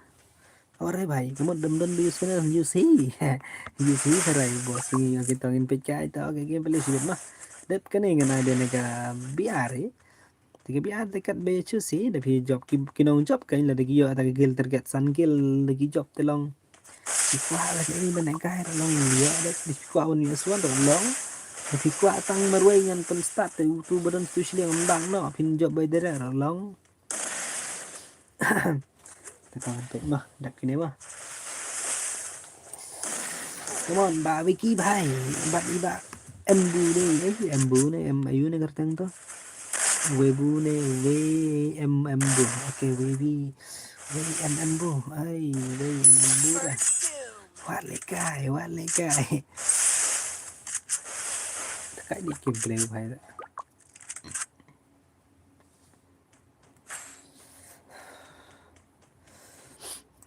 Ore bhai, ka mut ym don ba use panel, use hi. Use hi sarai boss, ngi ngi tong in peit kai ta, okay, game play sibit ma. Dep kane ngan ai dei na ka B R hi. Te ka B R te kat ba ïa choose hi, da phi jop ki, ki nong jop kan la da ki ïoh ta ka kill target san kill da ki jop te long. Ki kwah la ka ri ban kai ra long ïoh da ki kwah un ïoh swan ra long. Da phi kwah tang marwei ngan pynstad te utu ba don stu shilliang ym dang noh phin jop bai direct ra long. Te tang peit ma, dep kine ma. Come on, Bah Vicky bhai. Bad i Bah Embu ne, eh, Embu ne, em, ayu ne kyrteng to. Webu ne, we, em, Embu. Okay, Webi. We, em, Embu. Ai, we, em, Embu bhai. Wat le kai, wat le kai. Dekat ni gameplay bhai.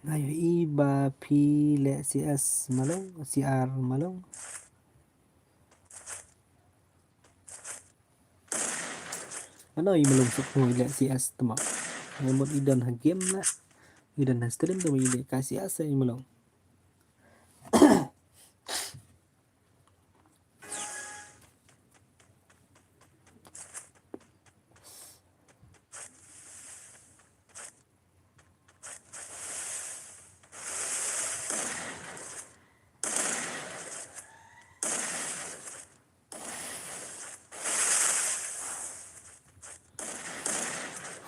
Nga ïohi ba phi leh C S malong, C R malong. Mano i malong suk i leh C S tma. Nga mut i don ha game na. I don ha stream tma i leh ka C S i malong.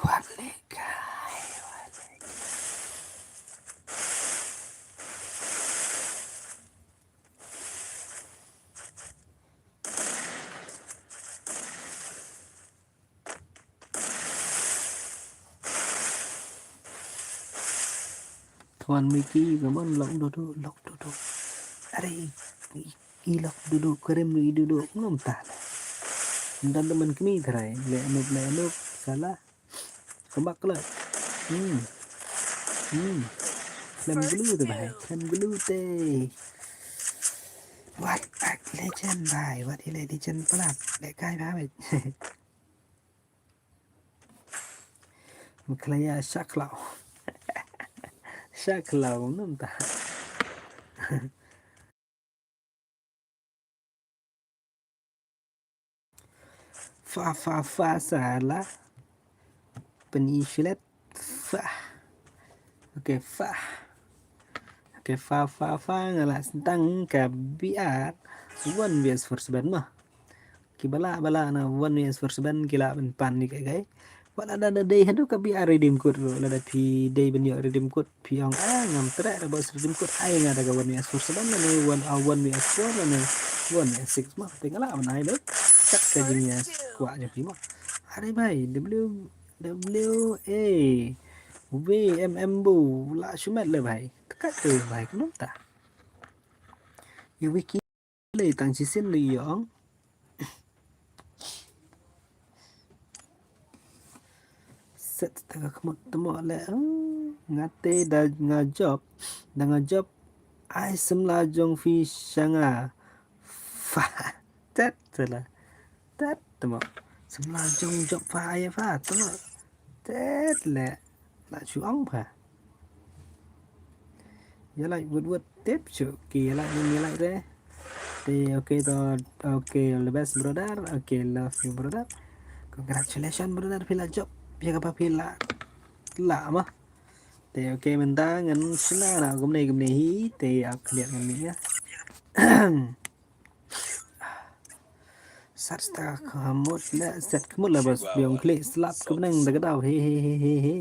Wat le kai, wat le kai. Come on, Mickey, come on, lok dudu, lok dudu. Are, i, i lok dudu, krim i dudu, ngam tah. Ndan teman kemi tharai, le anuk, le anuk, salah. Kembak kelak. Hmm. Hmm. Klem gelu te, bhai, klem gelu te. Wat a legend, bhai, wat a legend pelat. Le kai, bhai. Mekhlaya shaklaw. Shaklaw, ngam tah. Fa, fa, fa, salah. Pyni shilet. Fa. Okay, fa. Okay, fa, fa, fa, nga la sdang ka B R. One V S four seven ma. Ki ba lah, ba lah na one V S four seven ki lah ban pan ni kai kai. Wat lada da dei haduh ka B R redeem code ruh, lada phi dei ban ïoh redeem code, phi ong, "Ah, ngam treh da boss redeem code, ai nga da ka one V S four seven, lane one, ah, one V S four, lane one V S six ma." Te nga lah ban ai beit. Kat ka jingïakwah jong phi ma. Are bhai, W, W A V M M bu, lah shu met le bhai. Te kat te bhai, kumno ta. Ïa Wiki. Lei tang shisien lei ïa ong. Set ta ka khmut tmo le, oh, nga te da nga jop, da nga jop. Ai samla jong phi sha nga. Fa. Tet sala. Tet tmo. Samla jong jop fa ai fa tmo. Tet le. La shu ong fa. Ïa like wut wut tip shu ki ïa like ni ïa like de. Te okay to, okay, all the best brother. Okay, love you brother. Congratulations brother, phi la jop. Phi ka pa phi la la ma. Te okay mynta ngan shna na kumne kumne hi te ap khliat ngan ni ya. Sat sta ka mut le, sat ka mut le bas biong klik slap ka beneng da ka dau he he he he he.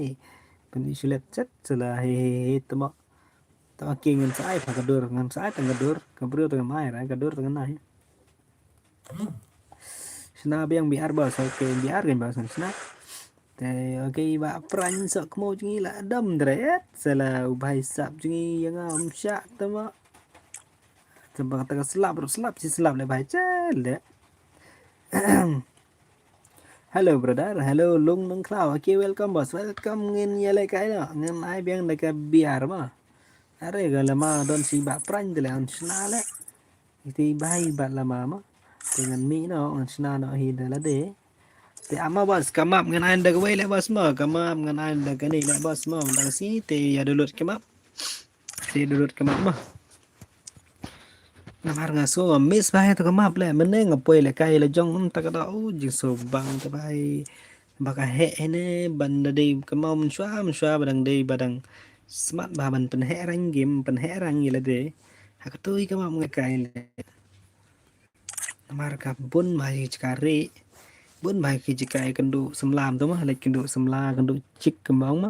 Pynïoh shulet sat sala he he he tama. Tama ki ngan sa ai pa ka dur, ngan sa ai tang ka dur, ka briew tang ngan ai ra ka dur tang ngan ai. Shna biang B R bas, okay, B R kan bas shna. Te okay ba pran sok mo jngi la dam dret sala u bai sap jngi yang am sha tama. Tang ba kata ka slap ruh slap shi slap le bai chel de. Hello brother, hello Lung Nongkhlaw. Okay, welcome boss. Welcome ngin ïa le kai no. Ngin ai biang da ka B R ma. Are ka lama don shi ba pran de le an shna le. Iti bai ba lama ma. Te ngan mi no an shna no hi de la de. Te ama boss ka map ngan ai da ka wei le boss ma. Ka map ngan ai da ka ni le boss ma. Dang shi te ïa download ka map. Te download ka map ma. Namar nga so miss bai to ka map le, mynne nga poi le kai le jong um ta ka da u jing so bang ta bai. Ba ka heh hene ban da dei ka mau mynshwa mynshwa ba dang dei ba dang smat ba ban pynheh rang game pynheh rang ïa la dei. Ha ka tui ka map nga kai le. Namar ka bun bha ki jaka ri. Bun bha ki jaka ïa kynduh samla to ma, leit kynduh samla kynduh chik kynmaw ma.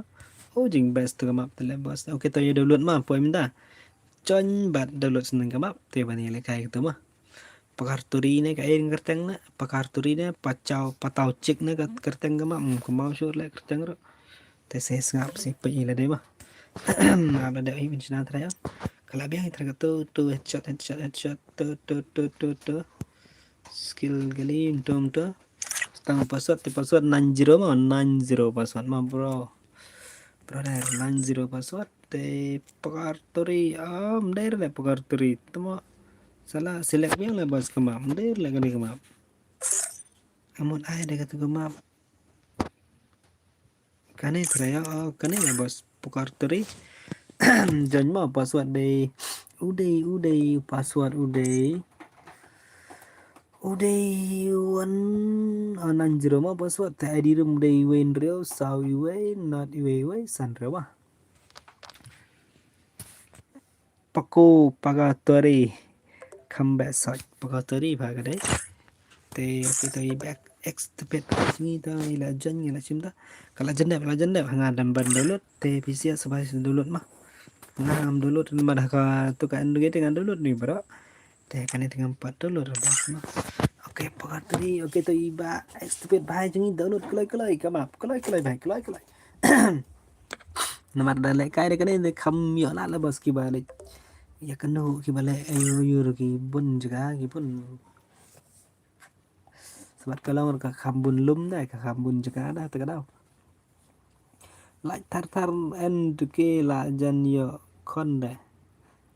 O jing best to ka map te le boss. Okay to ïa download ma poi mynta. join bad download shen ka map, te ban ïalehkai katto ma. Pakar turi ne ka ïeng kyrteng ne, pakar turi ne, pataw, pataw chik ne ka kyrteng ka map, hmm, kumno shuh leh kyrteng ruh. Te sa sngap sa peit ïa lade ma. Ap lade ïa mynshna trai. Ka la biang trai katto, to headshot, headshot, headshot, to, to, to, to, to. Skill kali, ym to, ym to. Tang password, te password nine zero ma, nine zero password ma, bro. Brother, nine zero password, te pakar turi, ah, ym dei re pakar turi, te mo. Sa la select biang leh boss ka map, ym dei re kane ka map. Amut ai da katu ka map. Kane trai, oh, kane leh boss pakar turi. Join ma password dei. U dei, u dei, password u dei. U dei one, oh, nine zero ma password, te I D ruh u dei uwei hynriew, saw uwei, not uwei uwei, san hynriew ma. Pako, purgatory. Kham beh sot, purgatory bha ka dei. Te, te, te, i back, activate, ngi te, i la join, ngi la shim te. Ka la jan dep, la jan dep, nga dang ban download, te phi sngewsih sngewbha download ma. Nga ngam download, namar ha katu ka Android te nga download ni baroh. Te kane te ngam pat download re boss ma. Okay, purgatory, okay, to i ba activate bha jong ngi download kloi kloi ka map, kloi kloi bha, kloi kloi. Namar da lehkai da kane ne kham ïoh lad leh boss kiba leh. Ïa kano kiba leh ayu ayu ruh ki bun jaka, ki bun. Sa bad ka long ruh ka kham bun lum da, ka kham bun jaka da, te ka daw. Lait thar thar en duke la jan ïoh khon de.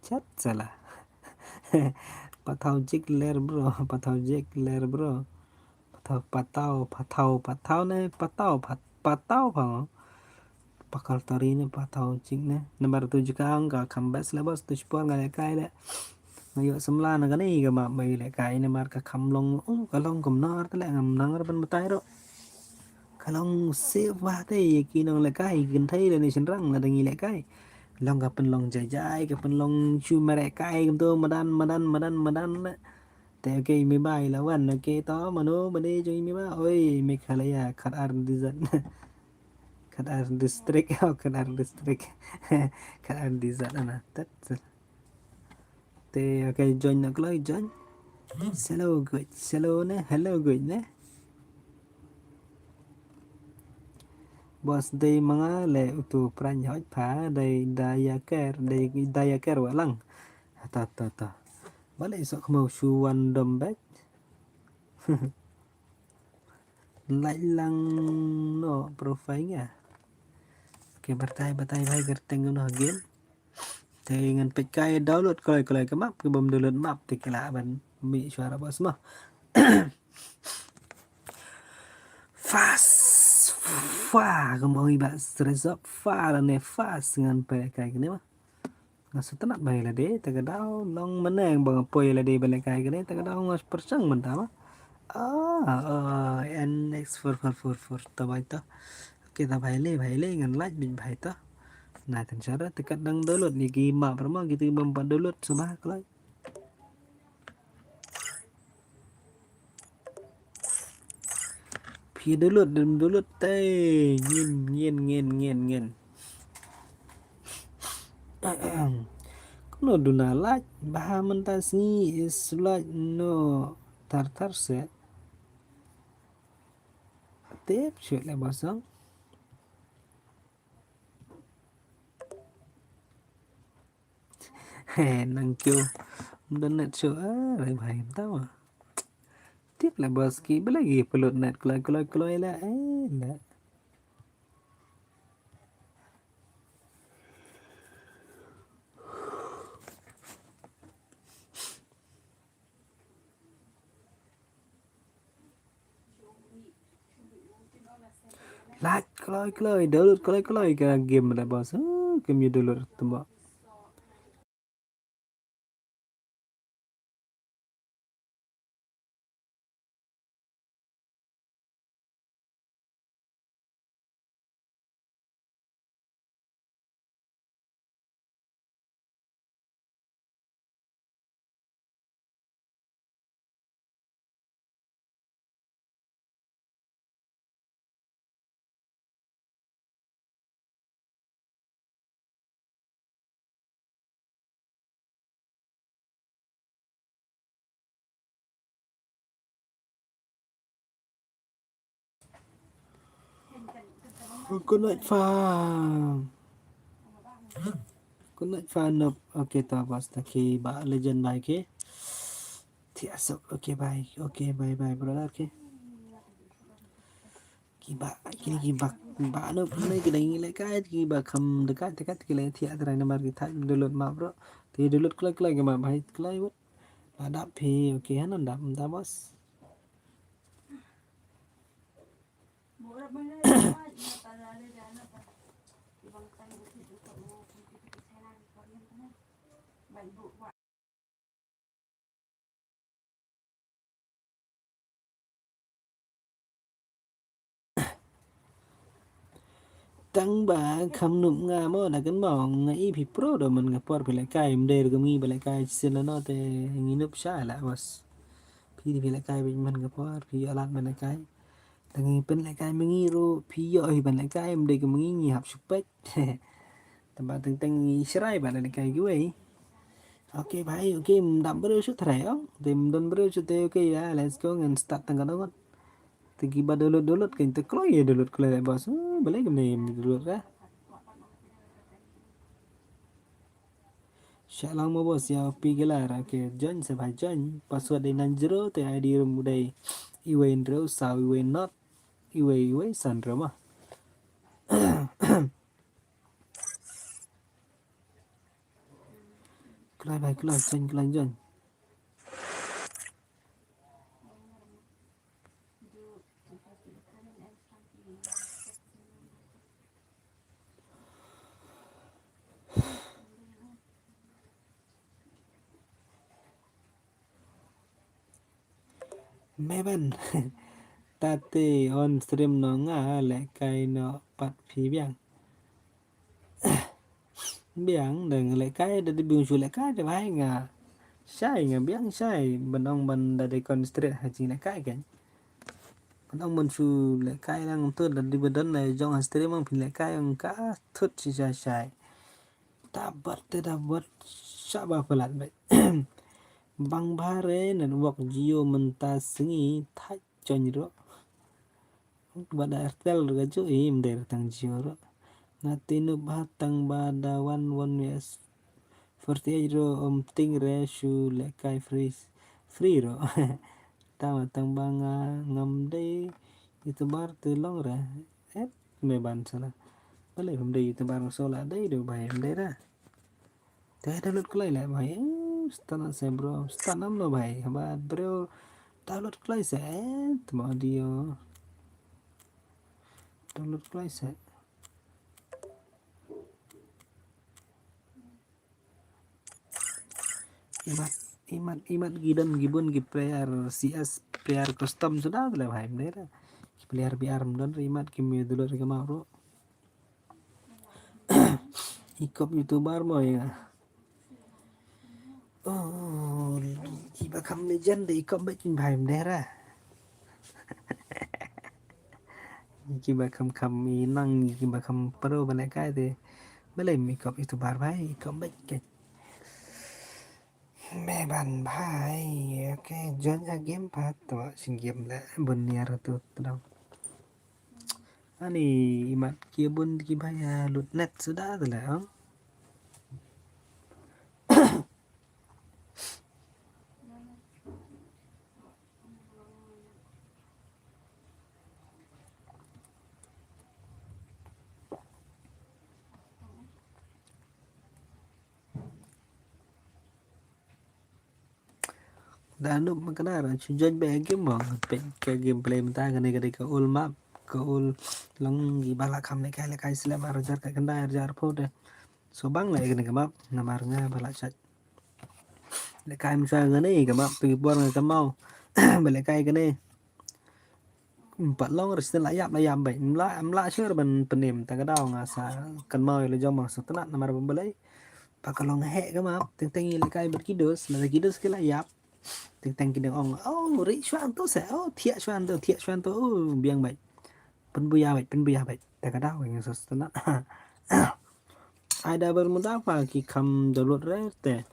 Chat sala. Pathaw jik ler bro, pathaw jik ler bro. Pathaw, pathaw, pathaw, pathaw ne, pathaw, pat-, pathaw pang. Pakar turi ne, pathaw jik ne. Namar tu jaka ong ka kham best leh boss, tu shipor nga lehkai leh. Nga ïoh samla na kane ka map ba ngi lehkai namar ka kham long, oh, ka long kumno te leh ngam nang re ban batai ruh. Ka long safe bha te ïa ki nonglehkai, ki kynthei lane shynrang lada ngi lehkai. Long ka pynlong jai jai, ka pynlong shu mareh kai kumto madan, madan, madan, madan leh. Te okay, me bai la wan, okay, to mano ba dei jong me ba. Oi, Meghalaya, khat ar dizat. Khat ar district, oh, khat ar district. Khat ar dizat ana. Tat. Te, okay, join na kloi, join. Hello, good. Hello ne, hello, good ne. Boss dei manga le utu pran hoi pha, dei da ya ker, dei da ya ker wa lang. Ta, ta, ta. Bale sok mau shu wan dom bek. Lait lang no profile nga. Okay, batai, batai bhai kyrteng no game. Te ngan peit kai download kloi kloi ka map, ki bym download map te ki lah ban mih shuwa ra boss mo. Fast, fa, ka mong i ba stress up, fa lane fast ngan peit kai kane mo. Nga sngewtynnat ba ïa lade, te ka daw long mynne ba nga poi ïa lade ba lehkai kane, te ka daw nga pyrshang mynta ma. Ah, ah, N X four four four four, ta bai ta. Okay, ta bai le, bai le, ngan lait bit bai ta. Na tan shara, te kat dang download ni ki map ra ma, ki te bym pat download, sngewbha kloi. Phi download, dum download te, ngin, ngin, ngin, ngin, ngin. Kono duna lait, bha mynta sngi is lait no tar tar se. Tip shuh le bosong. He, nang kyo. Mda net shuh, ah, rai bhai mta wa. Tip le bos ki, bela gi pelut net kloi, kloi, kloi le, eh, le. Lait kloi kloi, download kloi kloi ka game le bos. Ah, game ïa download tymba. Good night, fam. Good night, fam. Nope. Okay, ta bas ta ki ba legend bai ki. Thiah sok. Okay, bye. Okay, bye bye, brother. Okay. Ki ba, ki, ki ba, ba no, no, ki dang lehkai, ki ba kham dekat, dekat, ki leh thiah trai namar ki thait download map, bro. Te download kloi, kloi ki map, bhai, kloi, bro. La dap phi, okay, hanan dap, dap, bos. Tang ba kham nup nga mo, da kan mo nga i phi pro do man nga por phi lehkai, mdei ruh ngi ba lehkai shisien la no te ngi nup sha la bos. Phi phi lehkai ba man nga por phi alat man lehkai. Tang ngi pyn lehkai ma ngi ruh phi ïoh hi ban lehkai, mdei ka ma ngi ngi hap shu peit. Tang ba teng teng ngi shrai ba lehkai kiwei. Okay bhai, okay, mdam briew shu trai ong. Te mdon briew shu te, okay ya, let's go ngan start tang ka dong. Te ki ba download, download, kan te kloi ya download kloi, bos. Oh, balei kumne download ka. Sha lang mo bos, ya pi gela ra ke join, se bhai join. Password dei nine zero, te I D room dei iwei hynriew saw iwei not iwei iwei san hynriew ma. Kloi bhai kloi, join kloi join. Meban. Tate on stream no nga lehkai no pat phi biang. Biang da nga lehkai da dei biang shu lehkai da bhai nga. Shai nga biang shai ban ong ban da dei concentrate ha jing lehkai kan. Ban ong ban shu lehkai lang tut da dei ba don la jong ha stream ang phi lehkai ang ka tut shi shai shai. Da bad te da bad sha ba palat bad. Bang bhare network Jio mynta sngi thait join ruh. Bad Airtel ruh ka ju im der tang Jio ruh. Nga tinu ba tang ba da wan wan wes. Forty eight ruh um ting re shu lehkai free free ruh. Tama tang ba nga ngam dei YouTuber te long re. Et me ban sala. Bale hum dei YouTuber so la dei do bhai hum dei ra. Te download kloi le bhai. Eh, start na se bro. Start nam lo bhai. Haba bro download kloi se. Eh, tama audio. Download kloi se. Imat, imat, imat ki don ki bun ki player C S, player custom suda tu le bhai mdei ra. Ki player B R mdon imat ki me dulot ki mau ro. Ikop YouTuber mo ya. Oh, ki ba kham legend de ikop bet kin bhai mdei ra. Ki ba kham kham i nang ki ba kham pro ba lehkai te. Balei mi kop YouTuber bhai, kop bet ke. Me ban bhai, okay, join a game pat to sin game le bun niar tu tdong. Ani imat ki bun ki bhai ya lut net suda tu le, oh. Da nup ma kane ra chu join ba game mo, peit ka gameplay mynta kane ka dei ka old map, ka old long ki ba la kham lehkai lehkai slem ar hajar ka khyndai ar hajar phew te. So bang leh kane ka map namar nga ba la chait. Lehkai mynta kane ka map tu ki por nga kynmaw ba lehkai kane. Pat long re sdang la ïap la ïap beit. Mla mla shuh ban pynim ta ka daw nga sa kynmaw ïa la jong bang sa tnat namar ba balei. Ba ka long heh ka map teng teng ïa lehkai bad ki dos, lada ki dos ki la ïap. Teng teng ki dang ong, "Oh, ri shuan to se, oh, thiah shuan to, thiah shuan to, oh, biang beit." Pynbuya beit, pynbuya beit. Ta ka daw nga sa tnat. Ai da ber muda pa ki kham download re te.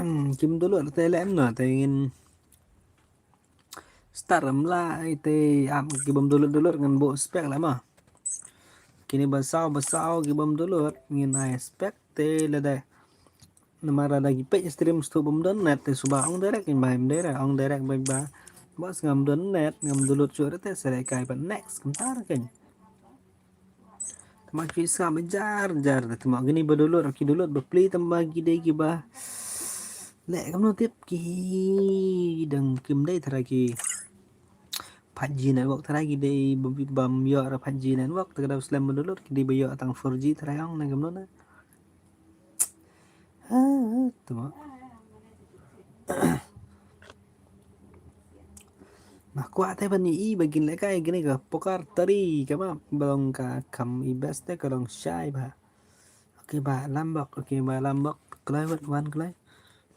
Hmm, kim download te leh em no te ngin start em la te ap ki bym download download ngan buh spec la ma. Kine ba saw ba saw ki bym download ngin ai spec te lada. Namar lada ki peit stream shuh bym don net te suba ong direct ngin ba em direct ong direct ba ba. Bos ngam don net ngam download shuh te sa leh kai ba next kumta kan. Tama ki sngap jar jar da tama gini ba download ki download ba play tama ki dei ki ba leh kam no tip ki dang kim dei tara ki five G network tara ki dei ba bam yo ra five G network ta ka da slem ba download ki dei ba yo tang four G tara yong na kam no na. Ha, tama. Nah, kwah te ban i ba gin leh kai gini ka pokar tari ka ba ba long ka kam i best te ka long shai ba. Okay ba lambok, okay ba lambok. Klai wat wan klai.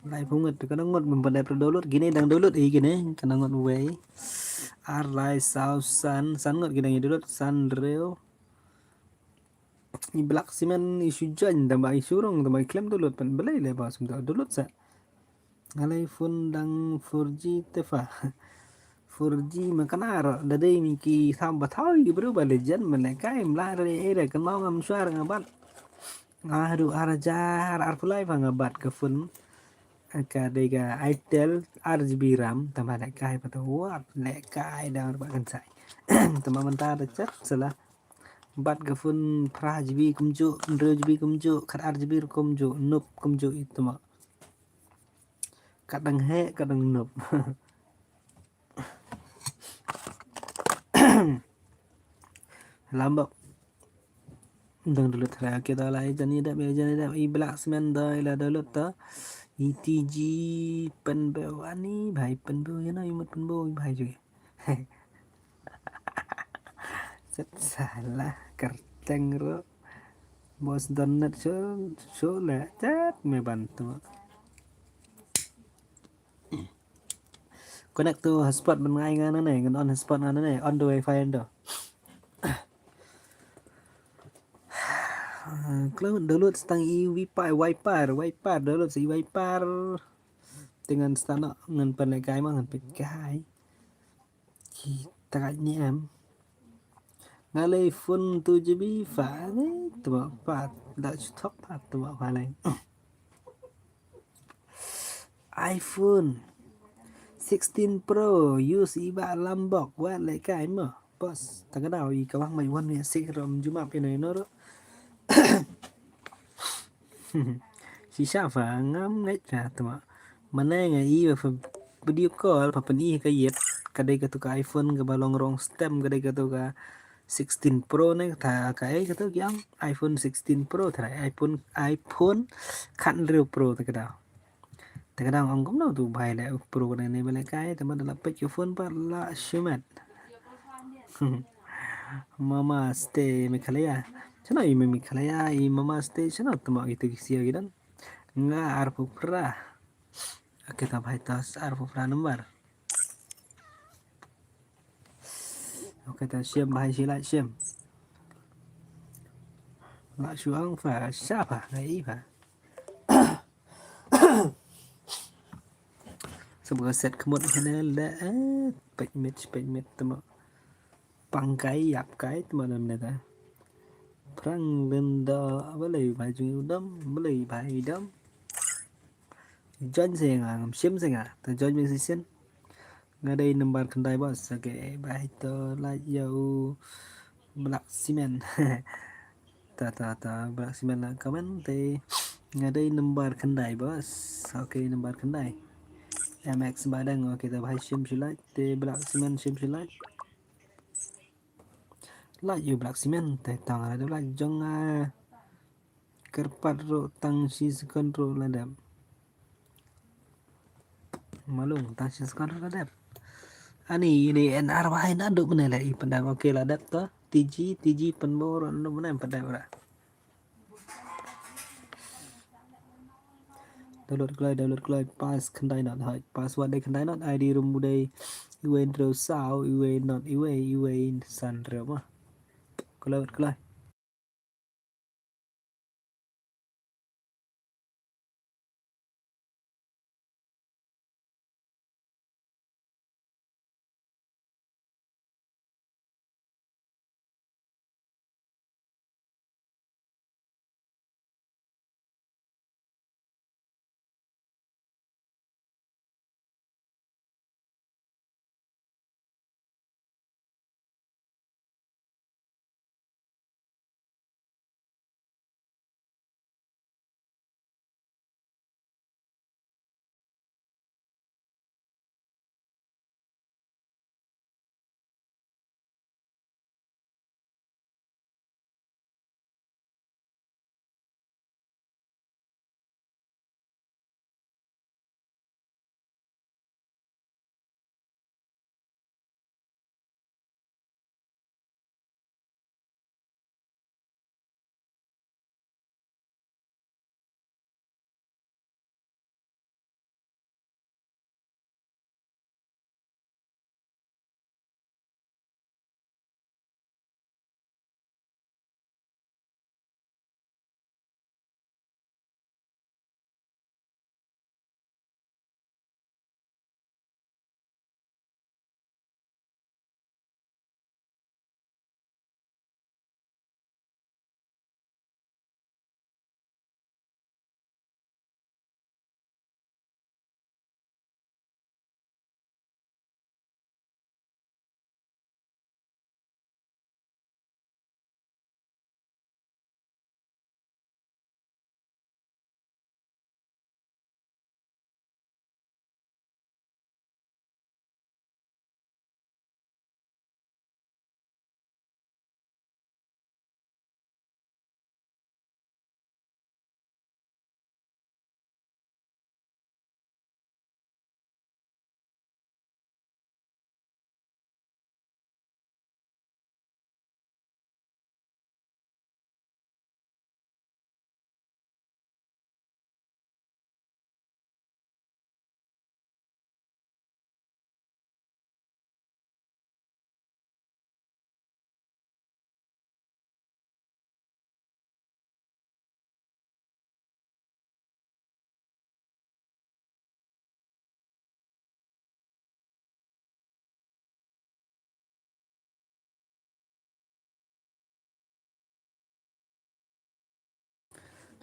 Lai phung ngut ka dang ngut ban dep download gini dang download i gini ka dang ngut wei. Ar lai saw san san ngut ki dang i download san rew. I Black Cement i shu join tama i shu rong tama i klem download pan belai le ba sum download sa. Ngalai phone dang four G te fa. Four G ma kana ro da dei mi ki sam ba thau i bro ba legend ma leh kai mla re e re kan ma ngam shuar nga bat. Nga du ar jar ar pulai ba nga bat ka phone. Ka dei ka Itel R G B RAM tama leh kai pa to wat leh kai da ba kan sai. Tama manta da chat sala. Bat ka phone phra G B kumju, hynriew G B kumju, khat ar G B kumju, nup kumju i tama. Kat dang he, kat dang nup. Lambok. Dang download ra kita lai jani dap ya jani dap i Black Cement doi la download ta. I T G pen beu ani bhai pen beu ya na i mut pen beu bhai juga. Set salah kerteng ro. Bos download so so le chat me bantu. Connect to hotspot ban ngai ngan ne ngan on hotspot ngan ne on the wifi ndo. Kalau download stang i wifi wiper wiper download si wiper. Dengan stana ngan pan le kai ma ngan pit kai. Ki takat ni em. Ngalai phone two G B fa ni tuma pa da chutok pa tuma pa lai. iPhone sixteen Pro use i ba lambok wat le kai ma. Bos, ta ka daw i ka wang mai wan ne sik rom juma pe no no ro. Shisha fa ngam ngait ka tama. Mane nga i ba fa video call pa pan i ka yet ka dei ka tu ka iPhone ka ba long rong stem ka dei ka tu ka sixteen Pro ne ta ka ei ka tu kiang iPhone sixteen Pro ta iPhone iPhone khat hynriew Pro ta ka daw. Te ka dang ong kumno tu bhai le Pro ne ne bele kai te ma da la peit ka phone pa la shimet. Mama stay Meghalaya. Chano i Meghalaya i mama stay chano tama itu ki sia ki dan. Nga arphew phra. Kita bhai tas arphew phra number. Okay, ta shim bhai shi lait shim. La shuang fa sha fa ngai i fa. Sub ka set kmut hene le eh pek mit pek mit tama. Pang kai yap kai tama nam ne ta. Prang linda balai bhai jung dam balai bhai dam. Join se nga ngam shim se nga ta join me session. Nga dei number khyndai bos. Okay bye to like yo Black Cement. Ta ta ta Black Cement la comment te nga dei number khyndai bos. Okay number khyndai. M X Badang okay ta bhai shim shi like te Black Cement shim shi like. Like yo Black Cement te tang ada like jong ah. Kyrpad ruh tang shi second ruh la dep. Malung tang shi second ruh la dep. Ani ini N R wahai na duk mene la i pendang okay la dep to. T G T G penbo ruh na duk mene pendang ruh. Download kloi download kloi pass khyndai not hoi password dei khyndai not I D room dei iwei hynriew saw iwei not iwei iwei san hynriew ma. Kloi kloi.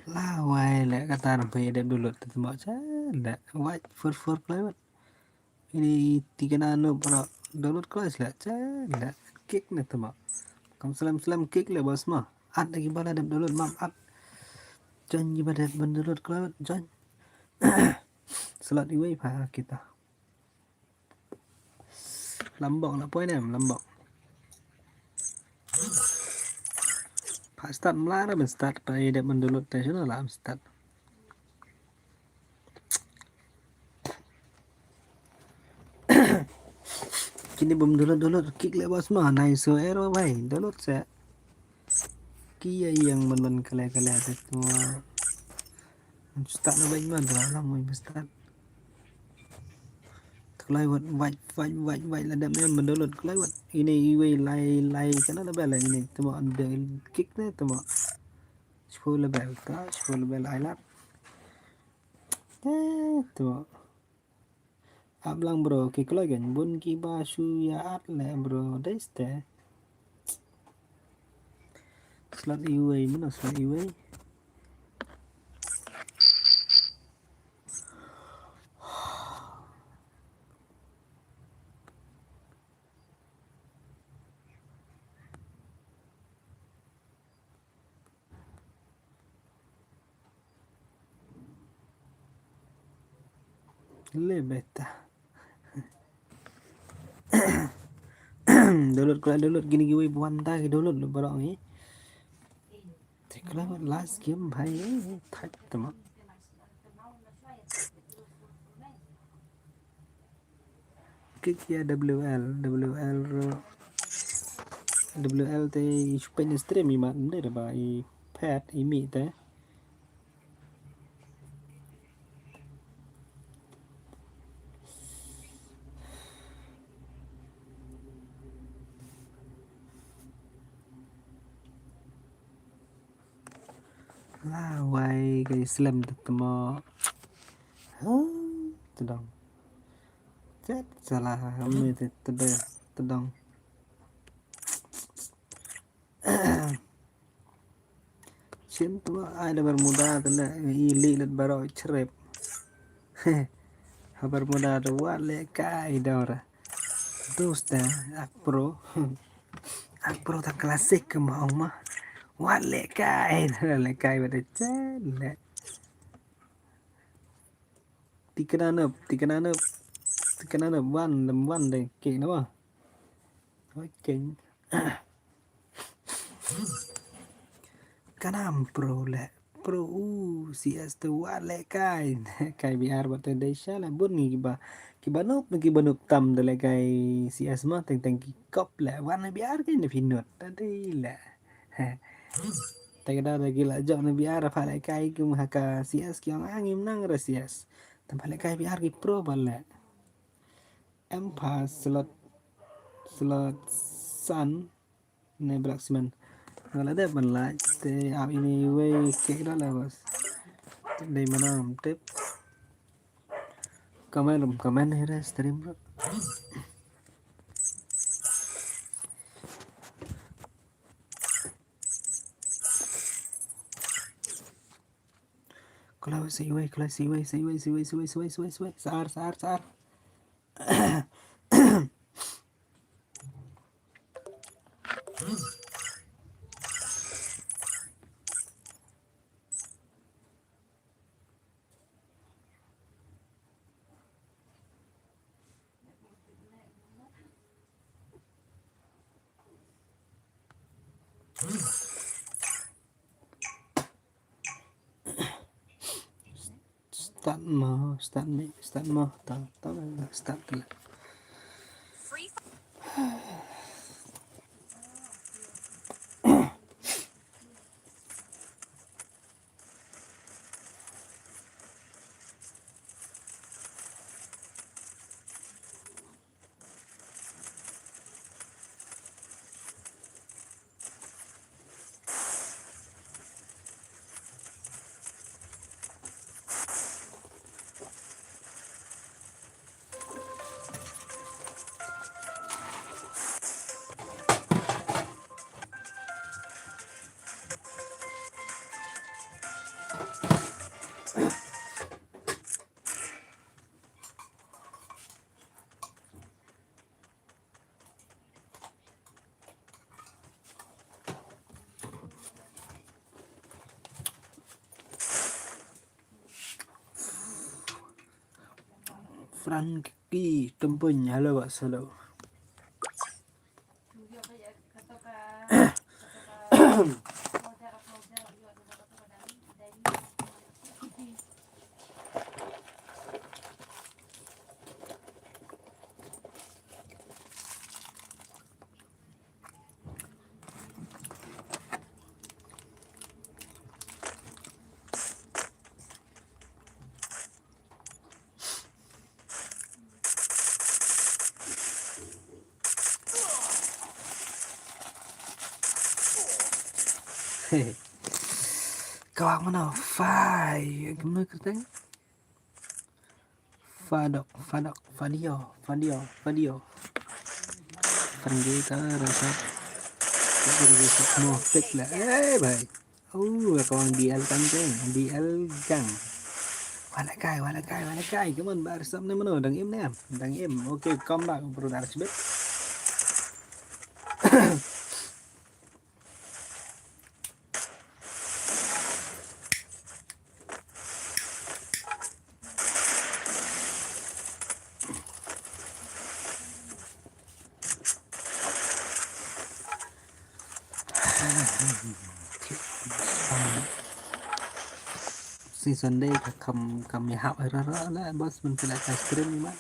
Lawei leh kata namar phi dep download te tmo cha leh. Wait for for kloi wat. Ini tikna no para download kloi leh cha leh. Kick ne tmo. Kam slem slem kick leh bos ma. At lagi bala dep download mam at. Join gi ba dep ban download kloi wat join. Slot iwei pha kita. Lambok na poi ne lambok. Pha start mla ra ben start pa ide mendulut te sino la start. Kini bum dulut dulut kick le bos ma nai so ero bai dulut se. Ki ya yang man man kale kale te tu. Start na bai man tu la mo start. Kloi wat wait wait wait wait la dam em mendownload kloi wat. Ini iwei lai lai kana la bel ini temo under kick ne temo. Shiphew level ta shiphew level ai lat. Eh temo. Ap lang bro ki kloi gan bun ki ba shu ya at le bro dei ste. Slot iwei mano slot iwei. Le beta. Download ko download gini giwi buan ta ki download lu barok ni. Tekla last game bhai thaj tama. Kik ya W L, W L ro. W L te i chupin stream i mat nde ba i pet i mi te. Lawei kai slem te temo. Ha, tedong. Chet salah kami te tedong. Tedong. Sien tu ai da Bermuda tu le i li let baro chrep. Ha Bermuda tu wat le kai dor. Dosta ak pro. Ak pro ta klasik ke ma ong ma. Wat le kai le kai bad chen le. Tikna nup, tikna nup. Tikna nup wan dem wan de ke na ba. Oi keng. Kanam pro le. Pro u C S tu wat le kai. Kai B R bad te dei sha le bun ngi kiba kiba nup ngi kiba nup tam de le kai C S ma teng teng ki kop le wan le B R kai ne pinut ta dei le. Te kada de ki la jok ne B R pha le kai ki ha ka C S ki ong ang im nang ra C S. Tam pha le kai B R ki pro ba le. Em pha slot slot san. Ne Black Cement. Nga la dep ban lait te ap ini wei kek da la bos. Dei mana am tip. Comment rum comment here stream bro. Kalau siwei kalau siwei siwei siwei siwei siwei siwei siwei sar sar sar. Start mo, start me, start mo, ta ta start kala. Frankie Tumpun, hello, Bas, hello. Kawak mana? Fai, gimana kata? Fadok, Fadok, Fadio, Fadio, Fadio. Fan kita rasa. Kita rasa mau fake lah. Eh, bhai. Oh, kawang B L kan, kan? B L gang. Wala kai, wala kai, wala kai. Come on, bar sap ne mano, dang im ne. Dang im. Okay, come back, bro, dar sibit. Sngi Sunday ka kam, kam ïahap ra ra la, bos, men pynlait ka stream ma.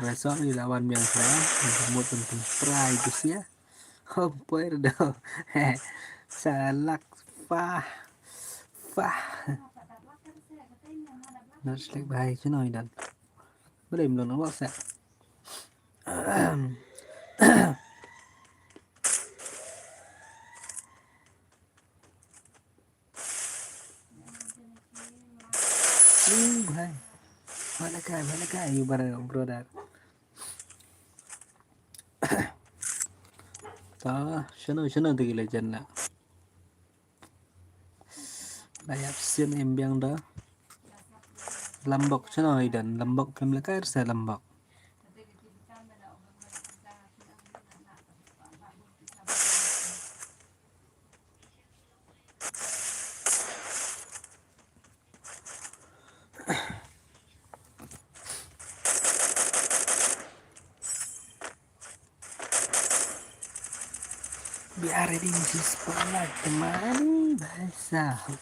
Resort ïa la wan biang sa, mut pyn pyn try tu sia. Hom poi do. Salak, fah. Fah. Not select bahai chino idan. Boleh belum nampak sa. Uh, hai. Mana kai, mana kai, you brother, brother. Ta, shano, shano tigi legend la. Layap sin em biang da. Lambok shano idan, lambok kem lekar sa lambok. Be are ready, this is Spotlight, temani, bhai sahab.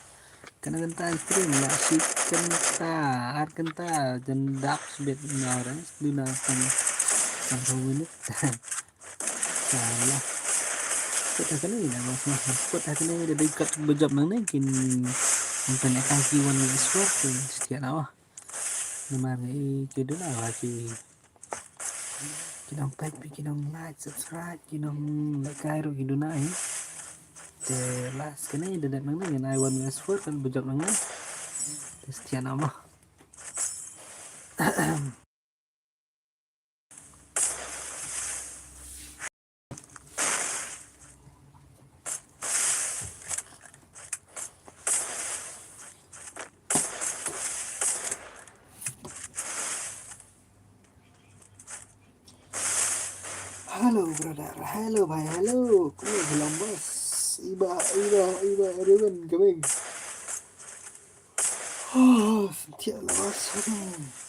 Kane kynta stream la shi kynta, ar kynta, jan dap sbit na orang, duna tang, tang minit. Salah. Kut ha kane na, mas, mas, kut ha kane da dei kat bejap nangne kin yntan ïa ka ki wan ïa swar kin setia na wah. Namar ngi ki duna wah ki, ki nong peit, ki nong like, subscribe, ki nong like kai ruh ki duna hi. Te last kane da dep nangne ngan ai wan ïa swar kan bejap nangne. Te setia na wah. Hello brother, hello bhai, hello. Kumno jylliew bos? Iba, iba, iba, Raven coming. Oh, setia lah bos. Aduh.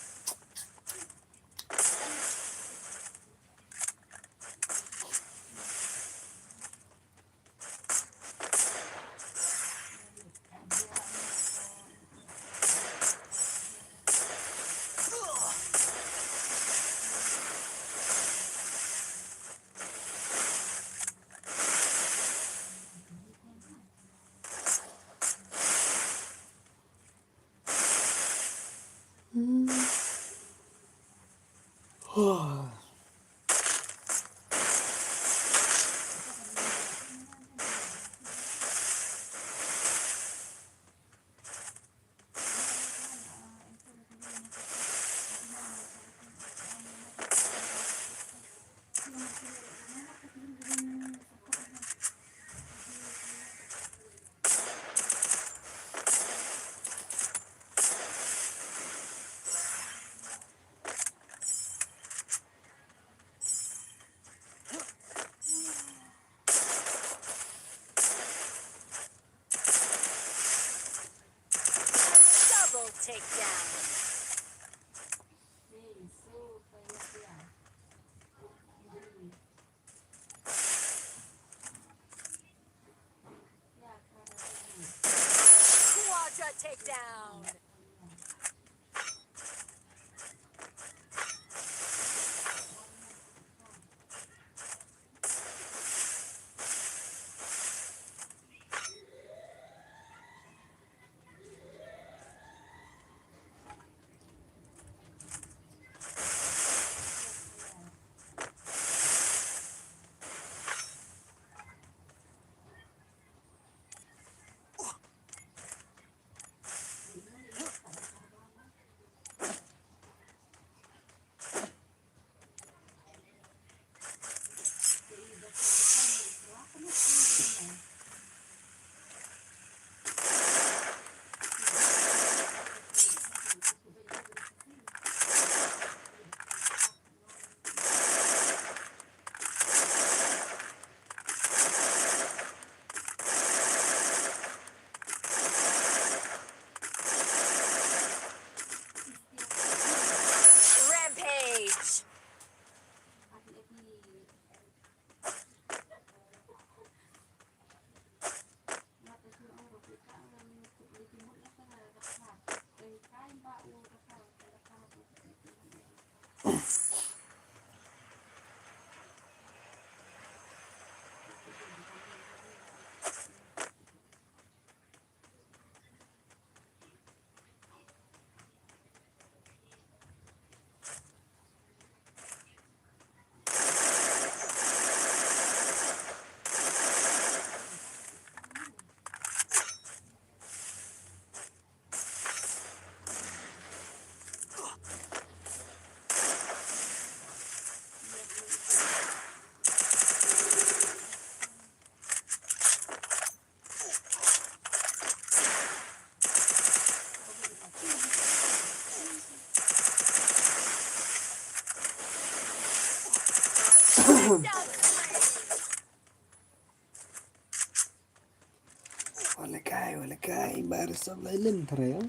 Wala kai, wala kai, bar sab lai lim thra ya.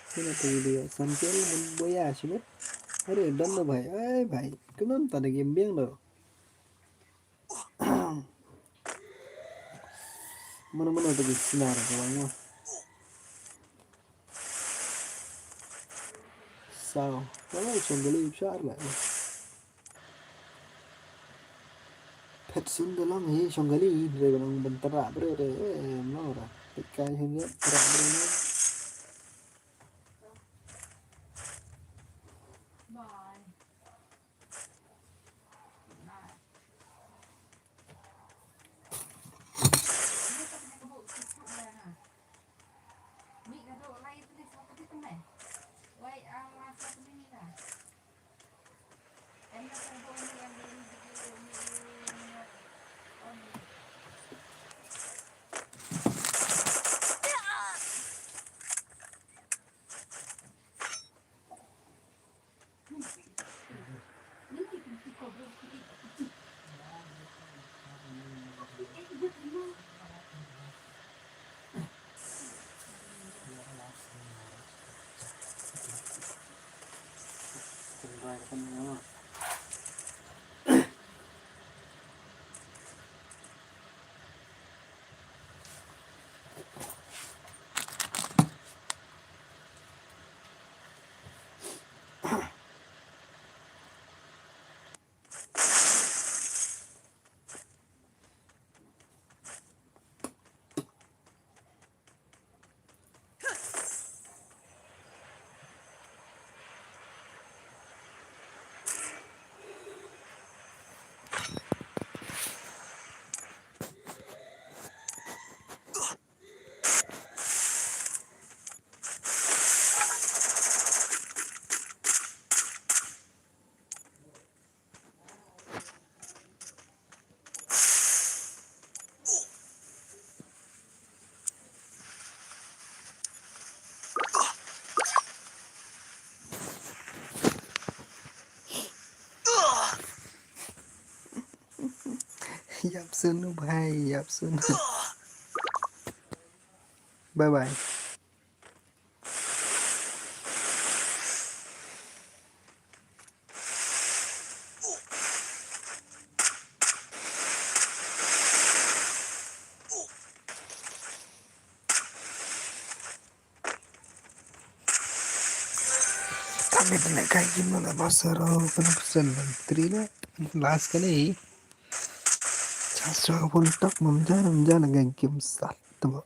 Sino to video sample mun boya shibit. Are don no bhai, ai bhai, kumno ta da game biang do. Mana mana ta gi sinar ka bang ma. Sao, wala shong gali shar la. Phet sun da long hi shong gali re nang ban tara bre re, eh, no ra. Phet kai hin ya tara bre no. Yap sunu bhai, yap sunu. Bye bye. Kami tene kai kim na ba sero kana pesen tri na last kali. Chas jo pun tak mamjar mamjar na kai kim sat tu.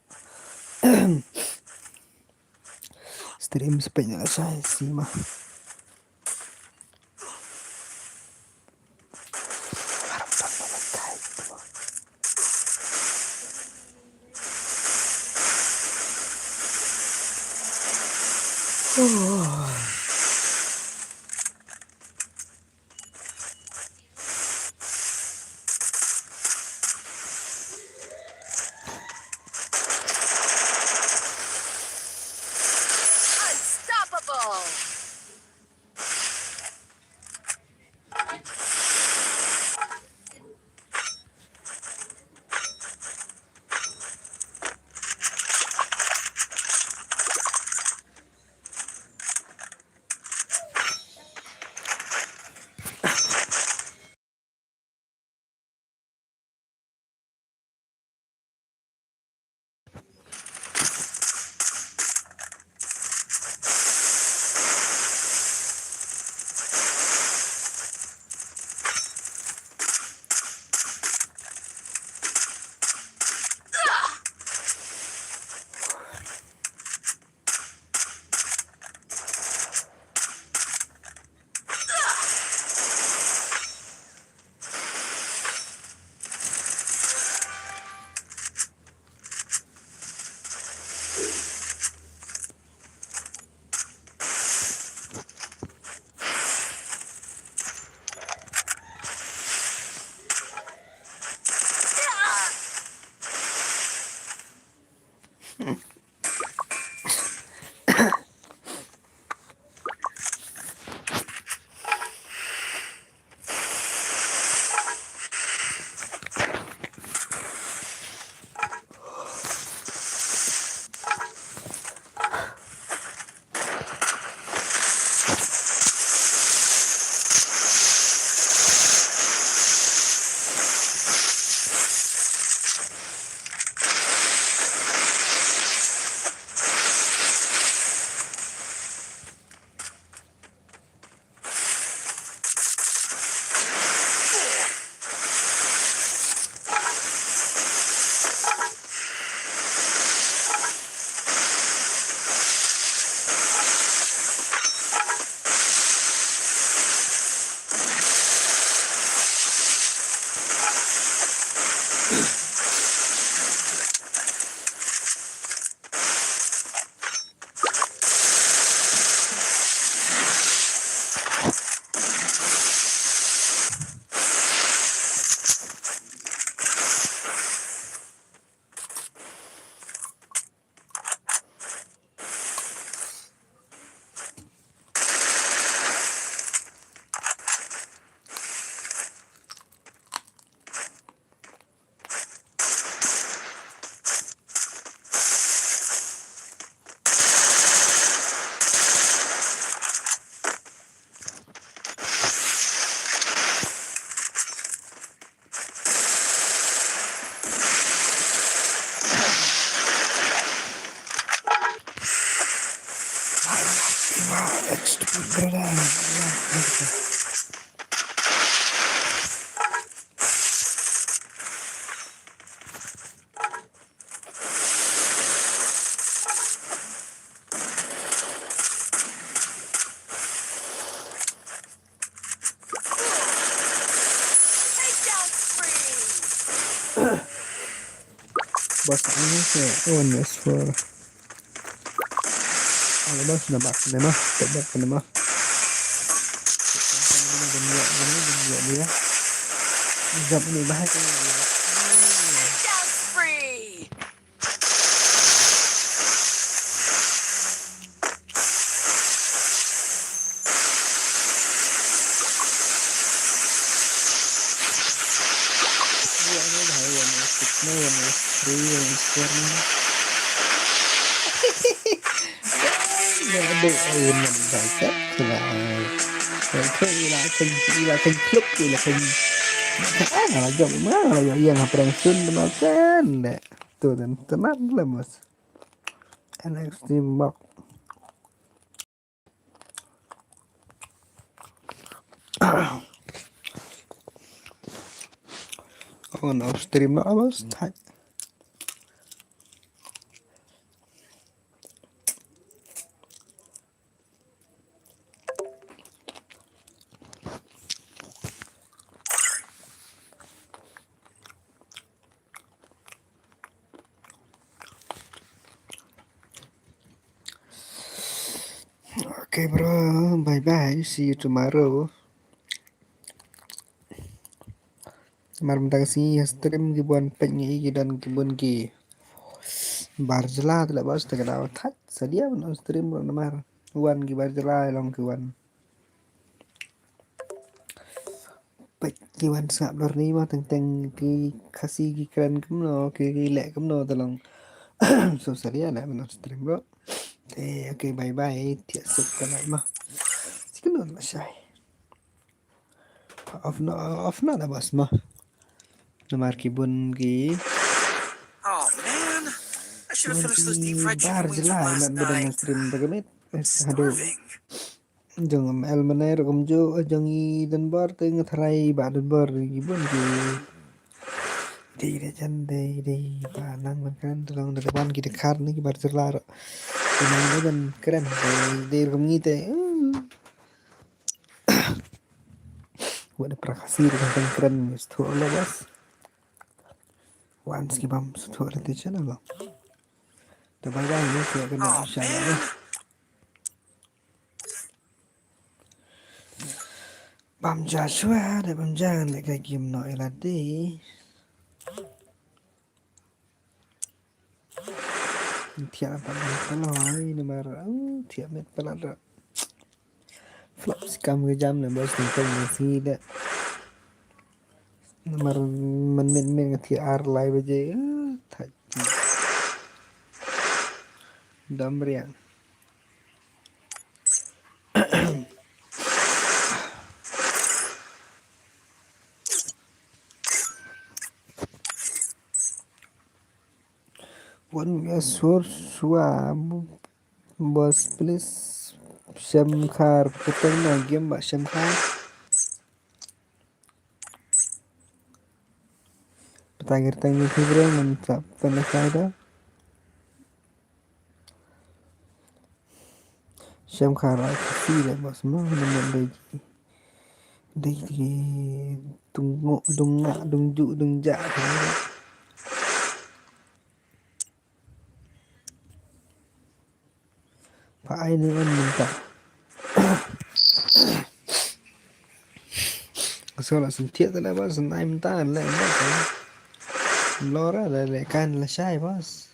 Stream sepenya saya sima. Unstoppable! Bas ini se, oh, next floor. Ala bas na bak ne ma, te bak ne ma. Jump ni bahai kan. Tu dan tenat lah, bos. N X T Mark. Oh no, stream na, bos. Hai. Okay, bro. Bye bye. See you tomorrow. Namar mynta ka sngi ha stream ki bun peit ngi, ki don ki bun ki bar jylla te la, bos, te ka daw thait. Sadia ban on stream, bro, namar wan ki bar jylla, long ki wan. Peit ki wan sngap lor ni ma, teng teng ki Khasi ki kren kumno, ki, ki leh kumno te long. So sadia leh ban on stream, bro. Te okay, bye bye. Thiah suk ka night ma. Sik ka night ma shai. Off na, off na da, bos, ma. Namar ki bun ki. Oh man, I should have finished those deep fried chicken wings from last night. Stream da ka miet. Haduh. Jong em el mane rukom ju, jong i Denver te nga tharai ba Denver ki bun ki. Dei da jan dei dei ba nang man kan, te long da ka ban ki da khar ni ki bar jylla ro. Ki nang da ban kren dei, dei rukom ngi te. Hmm. Wat da pra Khasi da kan kren, sthuh la, bos. Wan ski bam sthuh la te channel lo. Da bye bye ni, ki kan. Oh, sha man. Bam ja shuwa, da bam ja, leh ka game noh ïa lade. Thiah pat ka loi namar, uh, thiah met palat ra. Flop skam ka jam ne, bos, teng teng ne si da. Namar man met met nga thiah ar lai baje, uh, thait. Dam riang. Wan, eh, sur shuwa, bos, please. Shem khar, puteng na game ba shem khar. Puteng, puteng ni, puteng ni, puteng ni. Shem khar, I can see that, bos, ma, ma, ma, dei, dei, dei, dung, dung, nga, dung, ju, dung, ja, pa ai ni on mynta. So la sentiat la, bos, ai mynta la, bos. Lora la, la kan la shai, bos.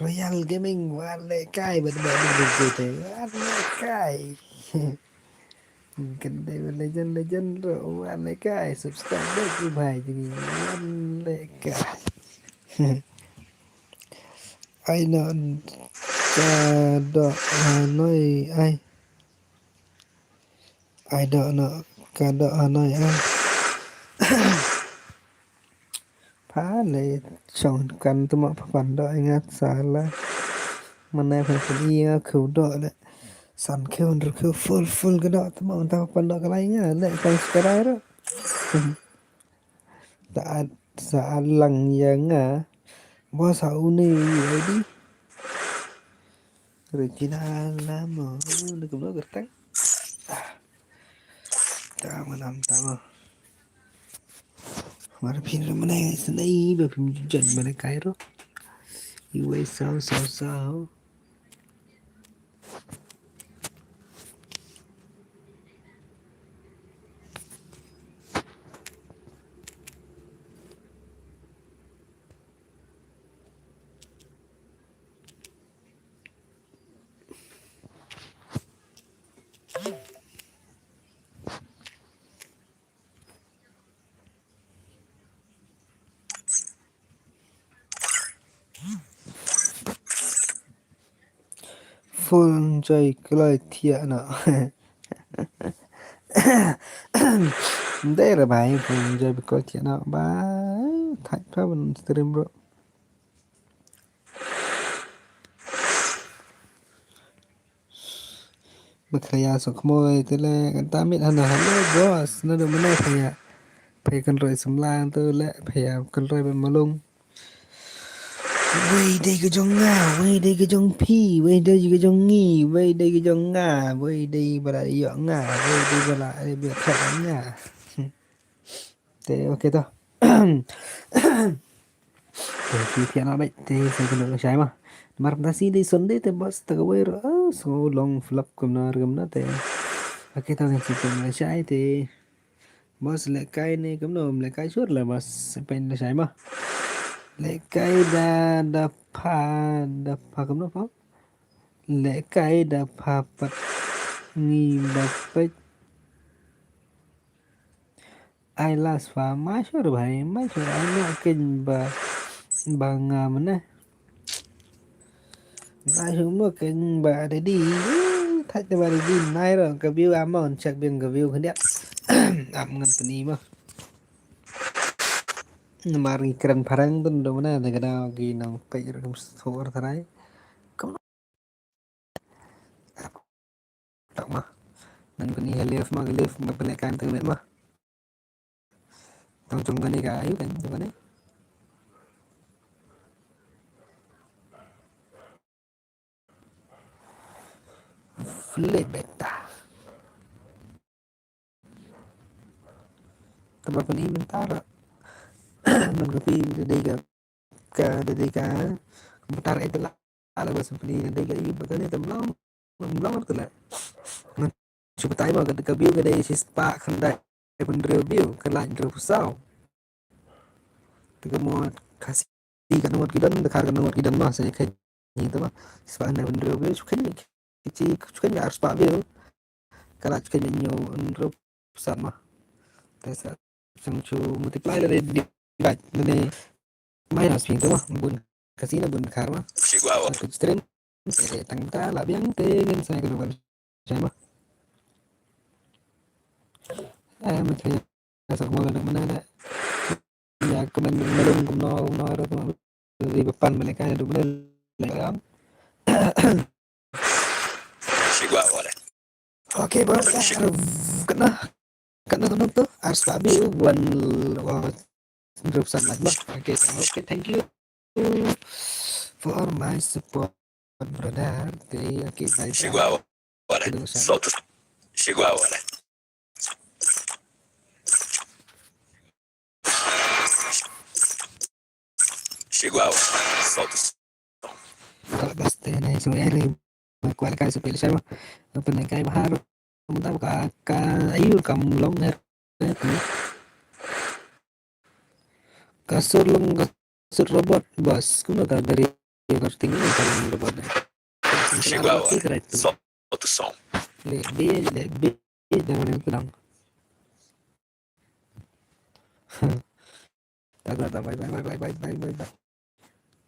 Royal Gaming, wat leh kai, bad bad bad bad, wat leh kai. Kan dei bad legend, legend ro, wat leh kai. Subscribe dei ku bhai jing, wat leh kai. Ai no, ka do, ah, noi, ai. Ai do no, ka do, ah, noi, ai. Pha le chong kan tu ma pha pan do ngat sa la. Mane pha pha i nga khu do le. San khew, hynriew khew, full, full ka doh, tama, tama, pan doh ka lai nga, leh, tang sikarai ro. Sa at, sa at lang ïa nga, ba sa une ïa di. Regina Lamo, ne kumno kyrteng? Ah. Tama, tama, tama. Mar phin rim ne, snei, ba phin jan mana kairo. Iwei saw, saw, saw. Phone jai kloi thiah na. Dei re bai, phone jai kloi thiah na. Ba, thait pa ban stream bro. Ba khaya sok khmoi te le kan ta mit hana, hello boss, na do mane khaya. Phai kan roi semlang tu le phaya kan roi ban malung. Wei dei ka jong nga, wei dei ka jong phi, wei dei ka jong ngi, wei dei ka jong nga, wei dei bala yok nga, wei dei bala ai bi khot nga. Te, okay to. Te, phi thiah na bait, te, sa kano shai ma. Mar ta si dei Sunday te boss ta ka wei ro, ah, so long flop kumna kumna te. Okay to, ngin sa kano shai te. Boss lehkai ne kumno, lehkai sure la boss, pen da shai ma. Lehkai da, da pha, da pha kumno pha? Lehkai da pha pat ngi ba pet. Ai las pha, ma sure bhai, ma sure, ai no ken ba, ba nga mane. Nai shu mo keng ba ready. Thach te ba ready nai ro ka view amon check biang ka view khyndiat. Am ngan pyni mo. Namar ngi kren phareng tun do mana da ka dau ki nong pek ro kum sor tharai. Kum tak ma. Ngan pyni ha live ma, ka live ma pyni kan teng ma. Tang jong kane ka ayu kan jong kane. Flip beta. Tama puni mentara. Man kopi dei ka, ka dei ka. Mentara itu lah. Ala ba sempeni dei ka i ba kane tam long. Long tu lah. Shu batai mo ka, ka view ka dei shispah khyndai phew hynriew view, ka like hynriew phew saw. Te ka mut Khasi ka ngut ki don, Dkhar ka ngut ki don mo, sa ïa kheiñ ïa ta mo. Shispah khyndai phew hynriew view, shu kheiñ ïa ki, shu kheiñ ïa arspah view. Ka like shu kheiñ ïa hynñiew hynriew phew san mo. Te sa Sngewbha shu multiply lane divide lane minus phi tu mo, bun Khasi ne bun Dkhar mo. Sngewbha. Satu stream. Eh, tang ta la biang te ngin sa ïa kano ban shai mo. Eh, ma te ïa sa mo la dang mana da. Ïa ka man malung kumno kumno ra tu mo. Ri ba pan ma lehkai da dum ne lehkai. Sngewbha wala. Okay, bro. Katna, katna tu tu arspah view, wan, wan, hynriew phew san like, bro. Okay, okay, thank you for my support, brother. Okay, okay, bye, bye. Sngewbha wala. Sngewbha wala. Sngewbha wala. Ka bas te ne su eri. Kwah lehkai su pil shai mo. Pynlehkai bahar. Mynta ka, ka ayu kam long her. Ka sur long, ka sur robot bas. Kumno ta dari ka ting ka long robot ne. Sngewbha wala. Copyright tu. Song. Le bi, le bi, jangan yang tenang. Bye, bye, bye.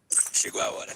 Sngewbha wala.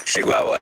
Chihuahua.